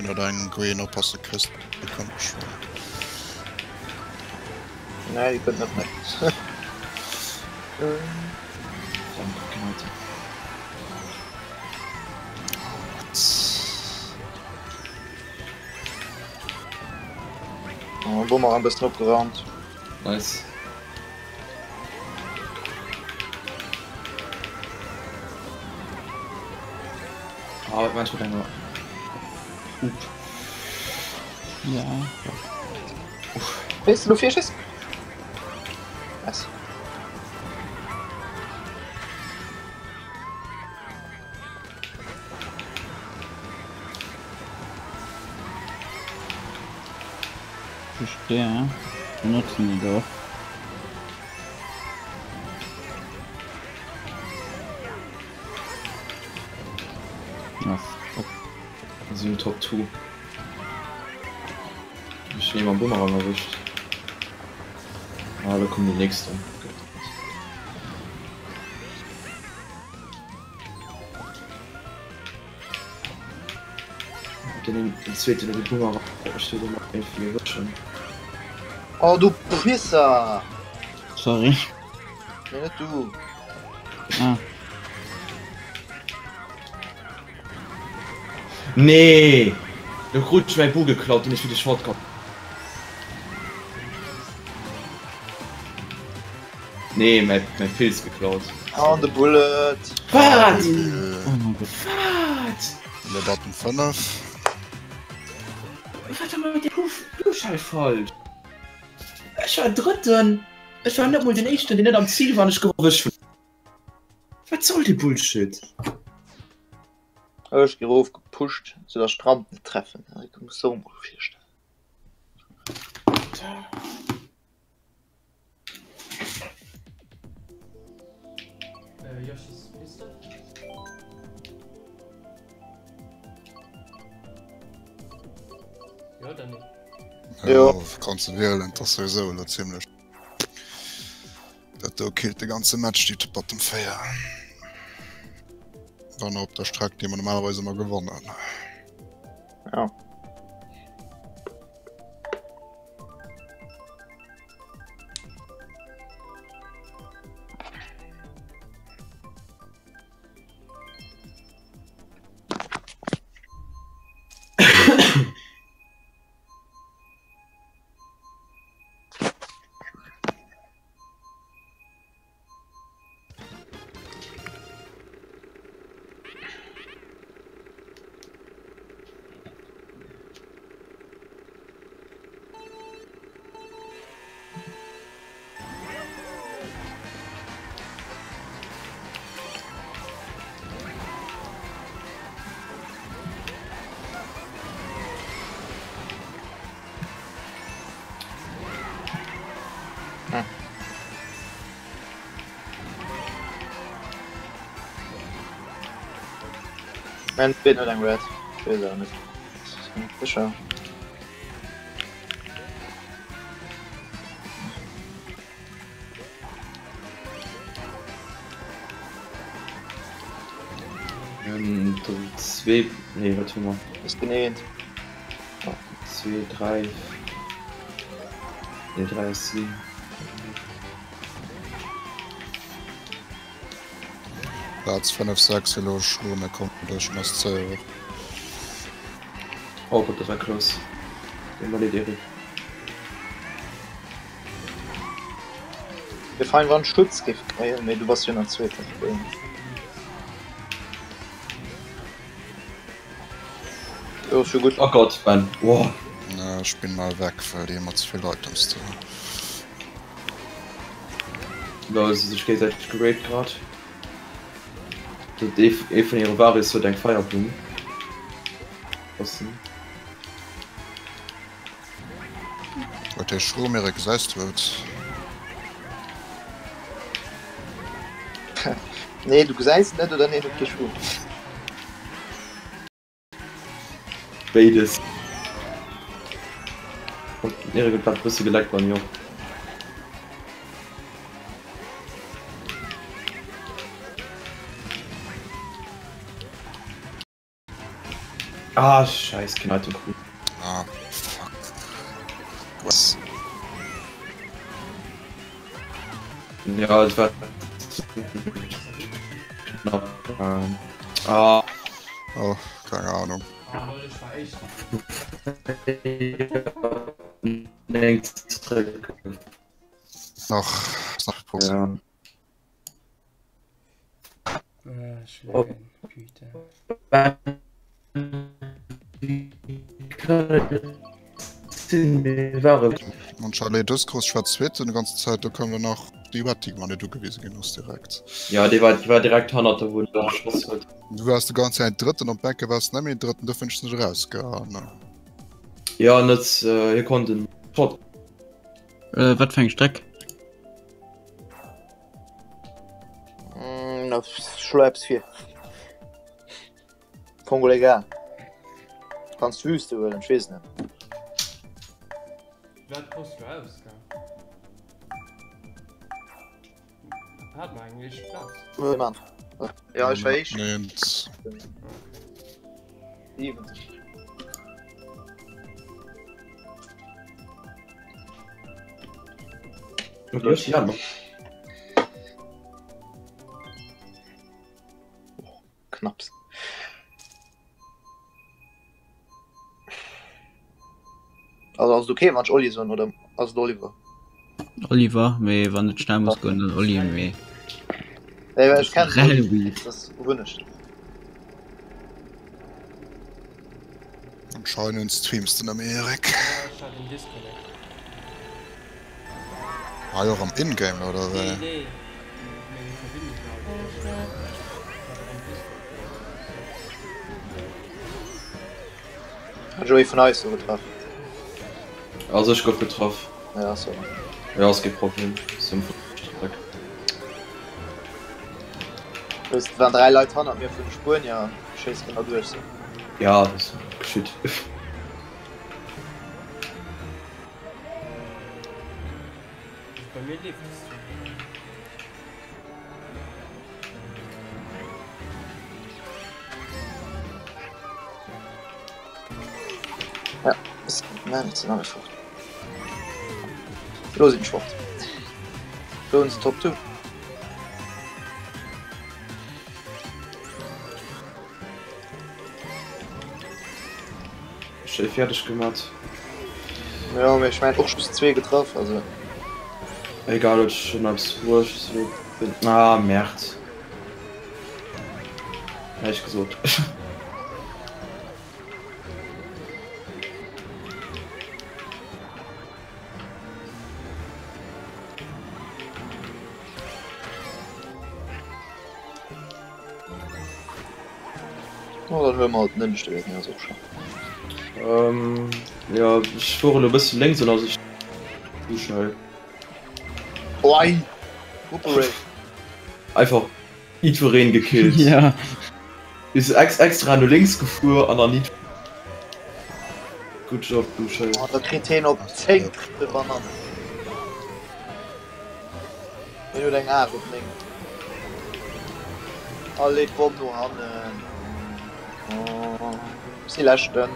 [SPEAKER 2] Ënnert engem Green oppasse Chris, déi kënnt geschwënn.
[SPEAKER 3] Nee, déi kënnt net méi. Oh, Bumerang bëssen opgeraumt.
[SPEAKER 1] Nice. Ah, wat meinst du mit deiner Hup?
[SPEAKER 5] Ja.
[SPEAKER 3] Willst du vier Schiss? Nice.
[SPEAKER 5] Verstehe. Benotzen et och. Ah, fuck.
[SPEAKER 1] Mir sinn Top 2. Ech hunn ee mam Bumerang erwëscht. Ah, lo komm den nächsten. Den, den zweeten huet de Bumerang. Ech will den irgendwie erwëschen.
[SPEAKER 3] Oh du Pisser!
[SPEAKER 5] Sorry.
[SPEAKER 3] Nee, net du.
[SPEAKER 5] Ah.
[SPEAKER 1] Nee! Do krut ech mäi Bu geklaut, deen ech fir de Shortcut. Nee, mäi, mäi Pilz geklaut.
[SPEAKER 3] An de Bullet!
[SPEAKER 1] Wat?
[SPEAKER 5] Oh mein Gott.
[SPEAKER 1] Wat?
[SPEAKER 2] Le Button 5.
[SPEAKER 1] Wat war mat der Blue Shell falsch? Ech war Drëtten! Ech war net mol den Éischten, deen net am Zil war an ech gouf erwëscht vun. Wat soll dee Bullshit?
[SPEAKER 3] Ech gi rof gepusht, sou dass ech d'Ramp net treffen. Ech muss sou mol virstellen.
[SPEAKER 4] Äh, Yoshis Piste? Ja, oder net?
[SPEAKER 2] Jo, kanns de wielen, 't ass souwisou elo zimlech. Dat do killt de ganze Match, déi Bottom 4. Dann op der Streck, déi mer normalerweis ëmmer gewonnen.
[SPEAKER 3] Ja. Mein Bild huet eng Red. Ich wees awer net. Sécher.
[SPEAKER 1] Ähm, zwee, nee, wat hu mer?
[SPEAKER 3] Ist geneent.
[SPEAKER 1] 2, 3, nee, 3 ass si.
[SPEAKER 2] Plaz 5, 6 elo schloen, da kommt duerch den SC och.
[SPEAKER 1] Oh Gott, dat war close. Tut mir leed, Eric.
[SPEAKER 3] Wier fein wann Schutz géif kréien, mee du bass jo nach Zweeten. Jo, ass jo gutt.
[SPEAKER 1] Oh Gott, Ben. Wow.
[SPEAKER 2] Na, ech bin mal weg, well déi ëmmer ze vill Items do hunn.
[SPEAKER 1] Lol, se sech géigesäiteg geraped grad. Dat ee, ee vun hire Varys huet eng Feierblumm. Passen.
[SPEAKER 2] Huet dee Schromirek gesäis du et?
[SPEAKER 3] Nee, du gesäis et net oder nee, huet kee Schroom.
[SPEAKER 1] Béides. Den Erik huet grad e bësse geleckt bei mir och. Ah, scheiß, kein Item krut.
[SPEAKER 2] Ah, fuck. Was?
[SPEAKER 1] Ja, et war knapp. Ähm, ah.
[SPEAKER 2] Oh, keine Ahnung.
[SPEAKER 4] Ah, lol, ich war echt.
[SPEAKER 1] Zurück.
[SPEAKER 2] Nach, nach Punkt.
[SPEAKER 1] Ja.
[SPEAKER 4] Ah, ech lecken, putain.
[SPEAKER 2] Mon Chalet dës Course, ech war Zweeten déi ganze Zäit, do koum dann nach déi Wettig, wann net ugewise ginn ass direkt.
[SPEAKER 1] Ja, déi war, déi war direkt hannert der, wou en da geschoss huet.
[SPEAKER 2] Du waars de ganz Zäit Drëtten, op d'Becke waars de net méi Drëtten, do hunn ech dech erausgehaen.
[SPEAKER 1] Ja, net, hie konnt en Shot.
[SPEAKER 5] Äh, wat fir eng Streck?
[SPEAKER 3] Mm, na, schlo eppes vir. Kongo egal. Kanns d'Wüste huelen, ech weess net.
[SPEAKER 4] Wat post du aus, gell? Hat man eigentlich Platz?
[SPEAKER 3] Wëll man. Ja, ech war éischt.
[SPEAKER 2] Eent.
[SPEAKER 3] 70.
[SPEAKER 1] Ja,
[SPEAKER 3] Knapps. Also ass et okay wann ech Oli soen oder ass et Oliver?
[SPEAKER 5] Oliver, mee wann et schnell muss goen, dann Oli, mee.
[SPEAKER 3] Nee, well ech kennen
[SPEAKER 5] Rell
[SPEAKER 3] Oli,
[SPEAKER 5] weird.
[SPEAKER 3] dat ass Gewunnecht.
[SPEAKER 2] Anscheinend streams de nëmme Erik.
[SPEAKER 4] Ja, ech hat en Disconnect.
[SPEAKER 2] Hei och am Ingame oder
[SPEAKER 4] Nee,
[SPEAKER 2] wéi?
[SPEAKER 4] nee, meng Verbindung war halt ech hat och am Discord geléist.
[SPEAKER 3] Hat jo ee vun eis do getraff.
[SPEAKER 1] Also ech gouf getraff.
[SPEAKER 3] Ja, sorry.
[SPEAKER 1] Ja, ass kee Problem. Sinn vun der Streck.
[SPEAKER 3] Et waren 3 Leit hannert mir vun de Spuenier, schéiss genau duerch se.
[SPEAKER 1] Ja, das geschitt.
[SPEAKER 4] Bei mir leeft de Stream.
[SPEAKER 3] Ja, ist, nein, jetzt sind alle fort. Lo sinn ech fort. Lo hunn se Top 2.
[SPEAKER 1] Schéi fäerdeg gemat.
[SPEAKER 3] Jo, mee ech mengen och just zwee getraff, also.
[SPEAKER 1] Egal, huet schon eppes bruecht. Ah, Merd. Näischt gesot.
[SPEAKER 3] Oh, dann huele mer halt den ënneschte Wee, deen ass och schnell.
[SPEAKER 1] Ähm, ja, ech fuere lo e bësse lénks an ass ech zu schnell.
[SPEAKER 3] Oi! Gruppe-Rape.
[SPEAKER 1] Einfach jiddwereen gekillt.
[SPEAKER 5] Ja.
[SPEAKER 1] Is ex extra no lénks gefuer an dann nit. Good job, du Scheiss.
[SPEAKER 3] Oh, da kritt heen op 10 triple Banannen. Hien huet eng 8 op 9. Allez, d'Bomm no hannen. Oh, si leschten.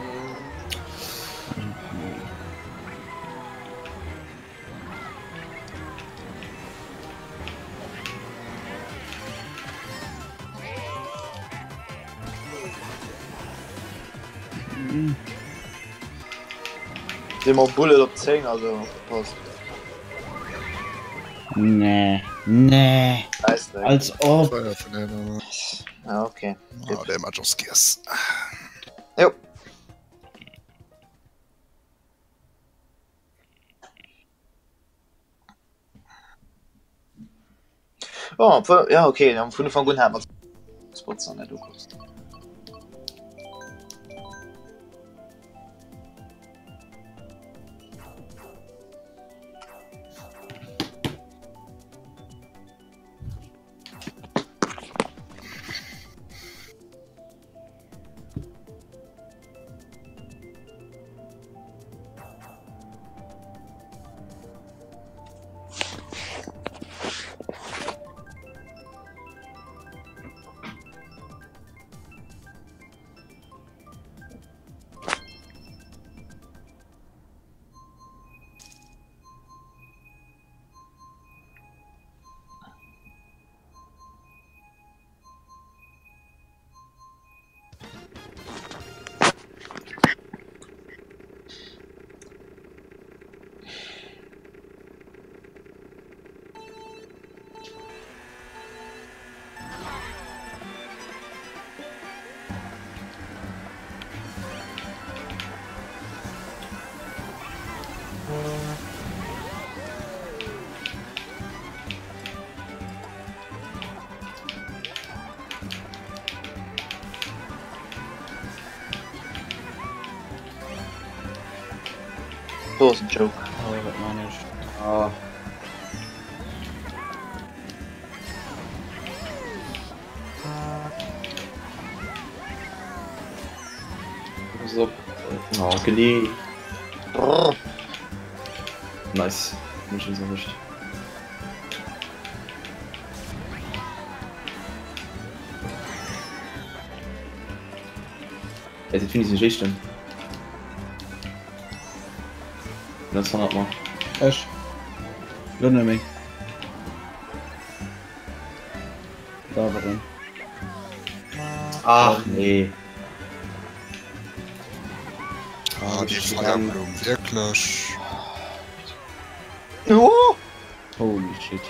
[SPEAKER 3] Si mam Bullet op 10, also opgepasst.
[SPEAKER 5] Nee, nee. Als ob.
[SPEAKER 3] Ja, okay.
[SPEAKER 2] Ah, dee Match ass giess.
[SPEAKER 3] Jo. Oh, obwohl, ja, okay, am vun Ufank un hat mer Spots an net ukost. Do ass en Joke.
[SPEAKER 5] Oh, wat man ech?
[SPEAKER 1] Ah. So. Oh, genee.
[SPEAKER 3] Brrr.
[SPEAKER 1] Nice. Mech schon erwischt. Ja, dat finde ich nicht richten. Das 100 mal.
[SPEAKER 5] Ech. Lo net méi. Da war en.
[SPEAKER 1] Ach nee.
[SPEAKER 2] Ah, déi Feierblumm, wierklech?
[SPEAKER 3] Oh!
[SPEAKER 5] Holy shit.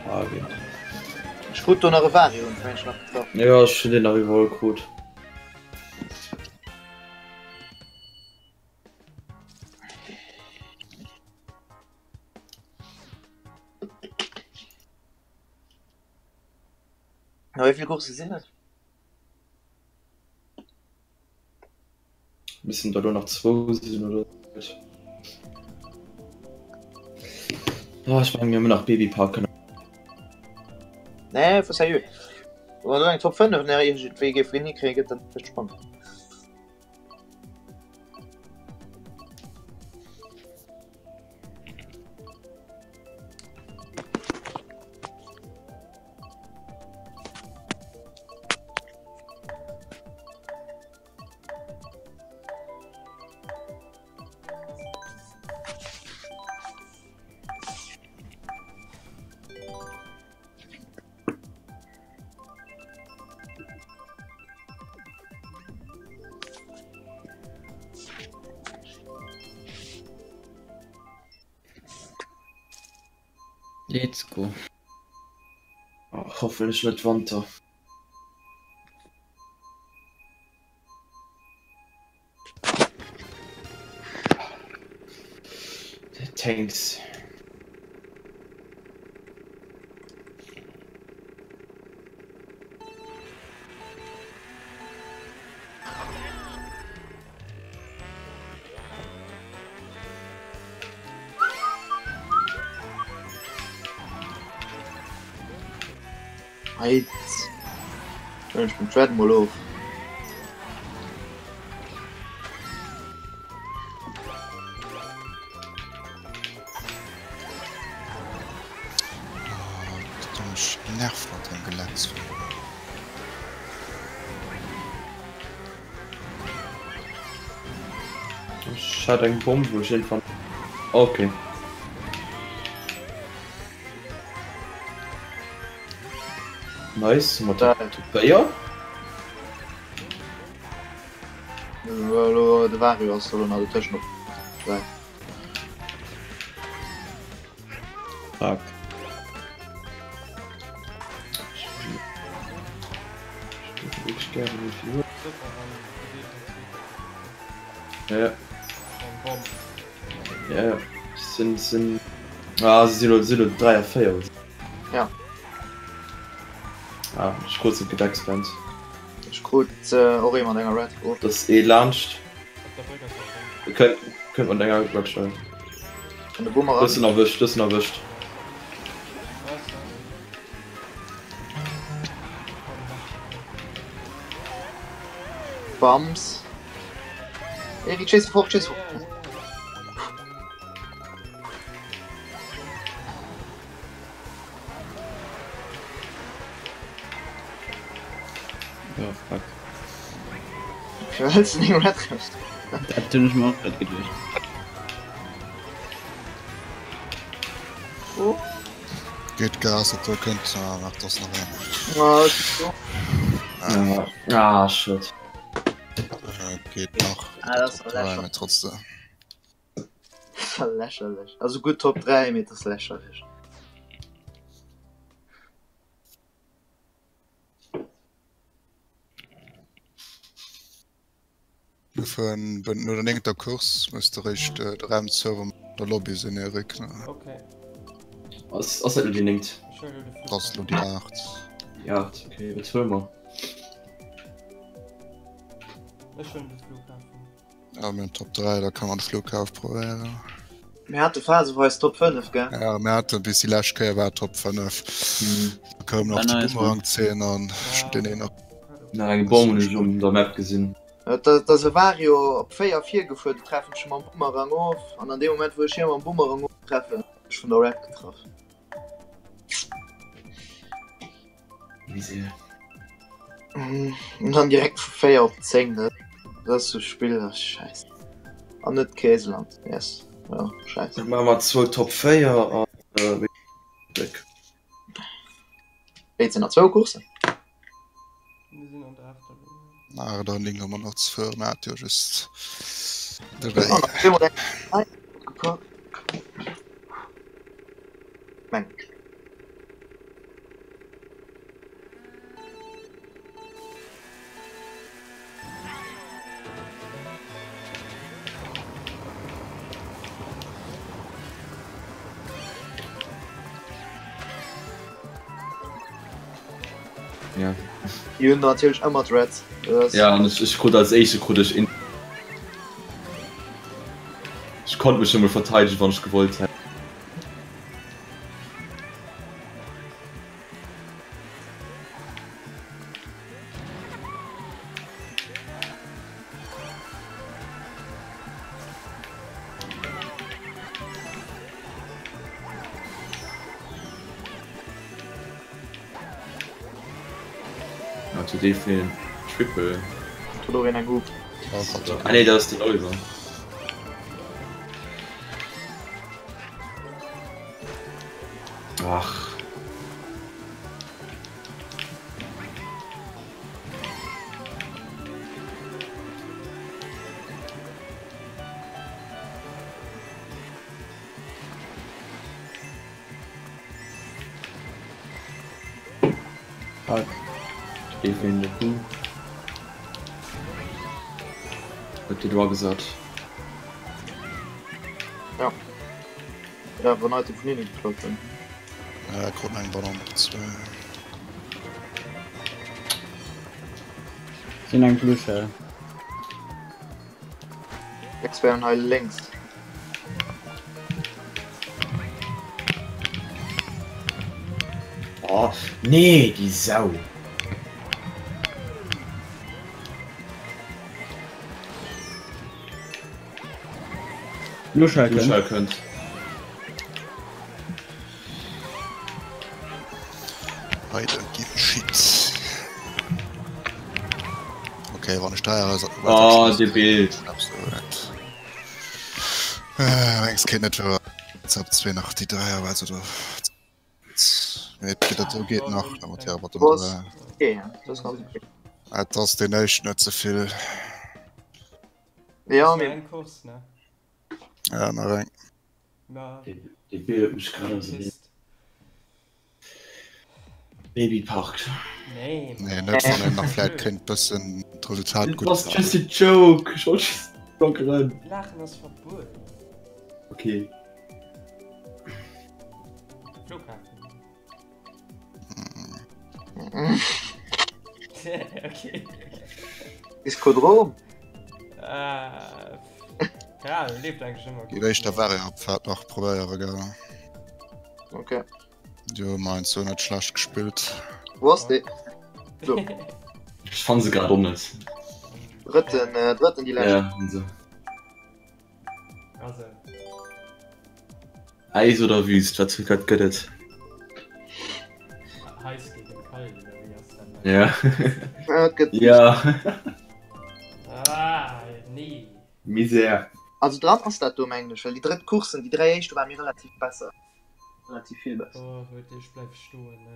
[SPEAKER 1] Ah, okay.
[SPEAKER 3] Ech krut do nach e Vario hunn ech nach getraff.
[SPEAKER 1] Ja, ech hunn den nach iwwerall krut.
[SPEAKER 3] Na, wéi vill Coursse sinn et?
[SPEAKER 1] Missen der lo nach zwou sinn oder sou. Ah, ech mengen mir hu nach Babypark kënne.
[SPEAKER 3] Nee, vu seriö. Wann do eng Top 5 nach iergendwéi géif hinkréien, gëtt dat echt spannend.
[SPEAKER 5] Let's go.
[SPEAKER 1] Ach, hoffentlich wird Wanter. Tanks.
[SPEAKER 3] Heit. Ech bin Tread mol of.
[SPEAKER 2] Mech nervt mat dem Geletz.
[SPEAKER 1] Ech hat eng Bomm wou ech irgendwann okay. Nice mat der Top 4.
[SPEAKER 3] Elo de Vario ass elo nach dotëschent op 3.
[SPEAKER 5] Fuck.
[SPEAKER 1] Ja. Ja, sinn sinn ah, si sinn si 3 a 4.
[SPEAKER 3] Ja.
[SPEAKER 1] Ah, ech krut se gedeckspennt.
[SPEAKER 3] Ech krut äh, och ee mat enger Red. Oh.
[SPEAKER 1] Dat ass ee laanscht. Kënnt kënnt mat enger Red Shell.
[SPEAKER 3] An de Boomerang.
[SPEAKER 1] Dëssen erwëscht, dëssen erwëscht.
[SPEAKER 3] Bams. Erik, chase fort, chase fort.
[SPEAKER 5] Oh fuck.
[SPEAKER 3] Firwat hëls de deng Red raus?
[SPEAKER 5] Dat hunn ech mer och grad geduecht.
[SPEAKER 3] Oh.
[SPEAKER 2] Geet Gas, dat do kënnt ah, nach, dat ass nach een.
[SPEAKER 3] Ah, so.
[SPEAKER 1] Ah, ah shit.
[SPEAKER 2] Äh, geet nach.
[SPEAKER 3] Ah, dat ass
[SPEAKER 2] Top 3, mee trotzdem.
[SPEAKER 3] Lächerlech. Also gutt Top 3, mee dat ass lächerlech.
[SPEAKER 2] Dofir no der néngter Course muss de réischt de Raum zou an der Lobby sinn, Eric.
[SPEAKER 4] Okay.
[SPEAKER 1] Ass ass dat lo déi néngt?
[SPEAKER 2] Dat ass lo déi 8.
[SPEAKER 1] Déi 8, okay. Wat huele mer?
[SPEAKER 4] Ech huelen de Flughafen.
[SPEAKER 2] Ja, mir hunn Top 3, da kann man de Flughafen probéieren.
[SPEAKER 3] Mir hate phaseweis Top 5, gell?
[SPEAKER 2] Ja, mir haten bis déi lescht Kéier war Top 5. Da koum nach déi Boomerang-Zeen an den een nach.
[SPEAKER 1] Nach eng Bomm hunn ech um der Map gesinn.
[SPEAKER 3] Et ass e Vario op 4 virgefuer, du treffen ech mam Boomerang of an an deem Moment wou ech hie mam Boomerang oftreffen, ginn ech vun der Red getraff.
[SPEAKER 1] Misär.
[SPEAKER 3] An dann direkt vu 4 op 10, dat ass sou Spill, dat ass schäiss. An net Käseland, yes, jo, schäiss.
[SPEAKER 1] Da maache mer zwou Top 4 an Gléck.
[SPEAKER 3] Wéi, et sinn nach zwou Courssen?
[SPEAKER 4] Mir sinn an der Aachter elo.
[SPEAKER 2] Aacht an 9 hu mer nach ze fueren, mir hate jo just 3.
[SPEAKER 3] Meng ech.
[SPEAKER 1] Ja.
[SPEAKER 3] Déi hunn natierlech ëmmer d'Reds.
[SPEAKER 1] Ja, an ech, ech krut als éischte krut ech in. Ech konnt mech emol verteidegen, wann ech gewollt hätt. Ja, zu dee vun den Triple.
[SPEAKER 3] Huet och een eng Hup.
[SPEAKER 1] Ah nee, dat ass den Oliver. Ach.
[SPEAKER 5] Fuck.
[SPEAKER 1] Dee vun den Hu. Huet dir droit gesat.
[SPEAKER 3] Ja. Ja, wann Item vun hinne geklaut hunn.
[SPEAKER 2] Ja, krut eng Banann op zwou.
[SPEAKER 5] Sinn eng Blue Shell.
[SPEAKER 3] Experten hei lénks.
[SPEAKER 1] Oh, nee, déi Sau.
[SPEAKER 5] Blue Shell
[SPEAKER 1] Blue Shell kënnt.
[SPEAKER 2] I don't give a shit. Okay, wann ech deier ass.
[SPEAKER 1] Oh, de Bild.
[SPEAKER 2] Absolut. Äh, engs kéint net wouer. Ab 2 nach déi Dräier, also da. Mee dat do geet nach, da mat der Bottom 3.
[SPEAKER 3] Okay, ja, das ist ganz okay.
[SPEAKER 2] Et ass den éischten net ze vill.
[SPEAKER 3] Ja, mee.
[SPEAKER 4] Eng Course, ne?
[SPEAKER 2] Ja, nach eng.
[SPEAKER 1] Dee Bild huet mech grad aus Babypark.
[SPEAKER 4] Nee,
[SPEAKER 2] Nee, net wann een nach vläit kéint bëssen d'Resultat
[SPEAKER 1] It
[SPEAKER 2] gutt
[SPEAKER 1] was just a joke. Ech wollt just lockeren.
[SPEAKER 4] Laachen ass verbueden.
[SPEAKER 1] Okay.
[SPEAKER 4] Flughafen. Okay.
[SPEAKER 3] Diskodrom?
[SPEAKER 4] Äh, ja, leeft eigentlich ëmmer
[SPEAKER 2] Déi éischter Variabfahrt nach probéiere gell.
[SPEAKER 3] Okay.
[SPEAKER 2] Déi hu mer eins net schlecht gespillt.
[SPEAKER 3] Wo ass déi? So.
[SPEAKER 1] Ech fann se grad och net.
[SPEAKER 3] Drëtten, äh, drëtten déi lescht.
[SPEAKER 1] Ja, hunn se.
[SPEAKER 4] Also.
[SPEAKER 1] Äis oder Wüst, wat wat gëtt et?
[SPEAKER 4] Heiß gegen kalt, oder wéi ass dat?
[SPEAKER 1] Ja.
[SPEAKER 3] Ja, et gëtt
[SPEAKER 1] Ja.
[SPEAKER 4] Ah, nee.
[SPEAKER 1] Misär.
[SPEAKER 3] Also dran ass dat do mengen ech, well déi drëtt Coursen, déi 3 éischt do war mir relativ besser. Relativ vill besser.
[SPEAKER 4] Oh, huet ech bleif stoen, ne?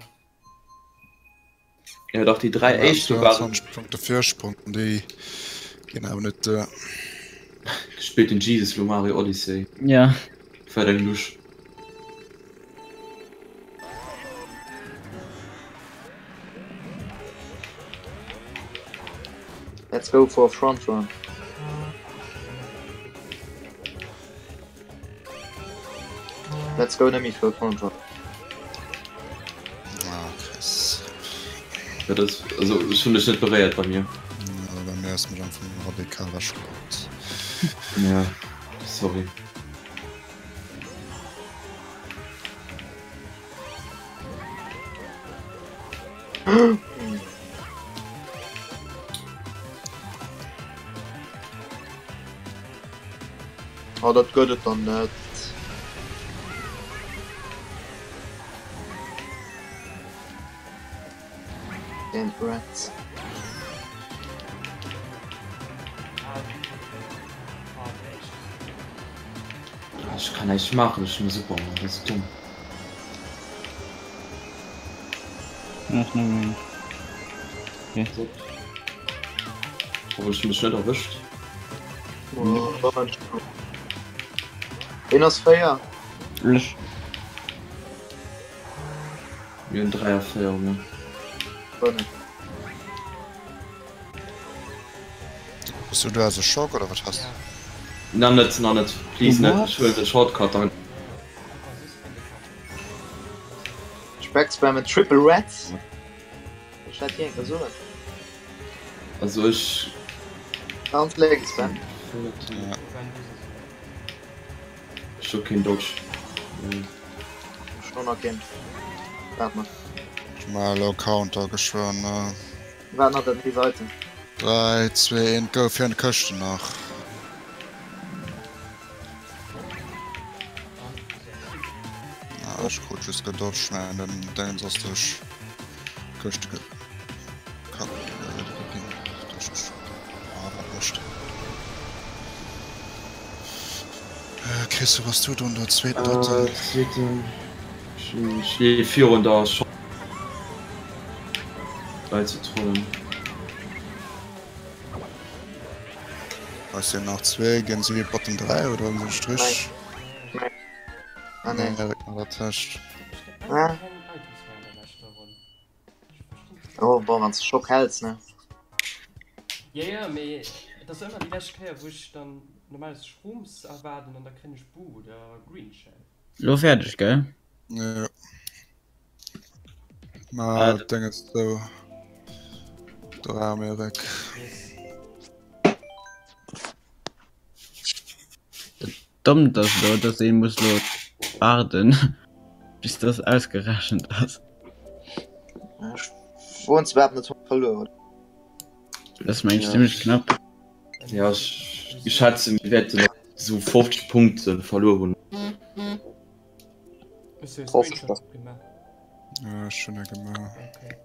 [SPEAKER 1] Ja dach déi 3 éischt do waren.
[SPEAKER 2] 22 Punkte Virsprong, déi ginn awer net duer.
[SPEAKER 1] Spillt den Jesus lo Mario Odyssey?
[SPEAKER 5] Ja.
[SPEAKER 1] Wat eng Lusch.
[SPEAKER 3] Let's go for a front run. Let's go Nemi für 5.
[SPEAKER 2] Ah, Chris.
[SPEAKER 1] Dat ass, also ech hunn dech net beréiert bei mir.
[SPEAKER 2] Ja, bei mir ass mech einfach nur radikal weggeguckt.
[SPEAKER 1] Ja, sorry.
[SPEAKER 3] Oh, dat gëtt et dann net. Den Rats.
[SPEAKER 1] Ech kann näischt maachen, ech hunn e Super, dat ass domm.
[SPEAKER 5] Ach, nevermind. Okay.
[SPEAKER 1] Hoffentlich hun ech net erwëscht.
[SPEAKER 3] Ween ass 4?
[SPEAKER 5] Ech.
[SPEAKER 1] Mir hunn 3 a 4 mir.
[SPEAKER 3] 5.
[SPEAKER 2] Hues du do also Schock oder wat has?
[SPEAKER 1] Na net, na net, please net, ech huelen den Shortcut dann.
[SPEAKER 3] Speck spammen Triple Rats. Ech dat hier soen.
[SPEAKER 1] Also ech.
[SPEAKER 3] Ganz lénks, Ben.
[SPEAKER 2] Ja.
[SPEAKER 1] Ech hu keen Dodge.
[SPEAKER 3] Ech hun och keen. Waart mol.
[SPEAKER 2] Ech maa elo Counter geschwënn.
[SPEAKER 3] Waart nach dat nächst Item.
[SPEAKER 2] 3, 2, 1, go fir an d'Këschten nach. Ah, ech krut just gedodged, mä den Dingens ass duerch d'Këschte gekackt ginn. Duerch ah, wat mécht den? Chris, wou bass du do? Der zweeten, drëtten?
[SPEAKER 1] Äh, zweeten. Ech sti virun der Shop. Leit ze trollen.
[SPEAKER 2] Hei sinn nach zwee, ginn si Bottom 3 oder hunn se Strich?
[SPEAKER 3] Ah, nee.
[SPEAKER 2] Erik nach dertëscht.
[SPEAKER 3] Ah. Oh, bon, wann s de Schock häls, ne?
[SPEAKER 4] Ja, ja, mee et ass ëmmer déi lescht Kéier, wou ech dann normalerweis Shrooms erwaarden an da kréien ech Boo oder Green Shell.
[SPEAKER 5] Lo fäerdeg, gell?
[SPEAKER 2] Jo. Ma dat Ding ass zou. Do war mir weg.
[SPEAKER 4] Yes.
[SPEAKER 5] Dommt ass elo, dass een muss elo waarden bis das ausgerechent ass.
[SPEAKER 3] Ech woen ze behaapten, dat hu mer verluer, oder?
[SPEAKER 5] Dat ass mengen ech zimmlech knapp.
[SPEAKER 1] Ja, ech schätzen mir wäerten esou 50 Punkte verluer hunn.
[SPEAKER 4] Hues du e Screenshot gemaach?
[SPEAKER 2] Ja, ech hunn e gemaach.
[SPEAKER 4] Okay.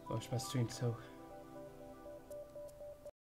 [SPEAKER 4] Oh, ech mach Stream zou.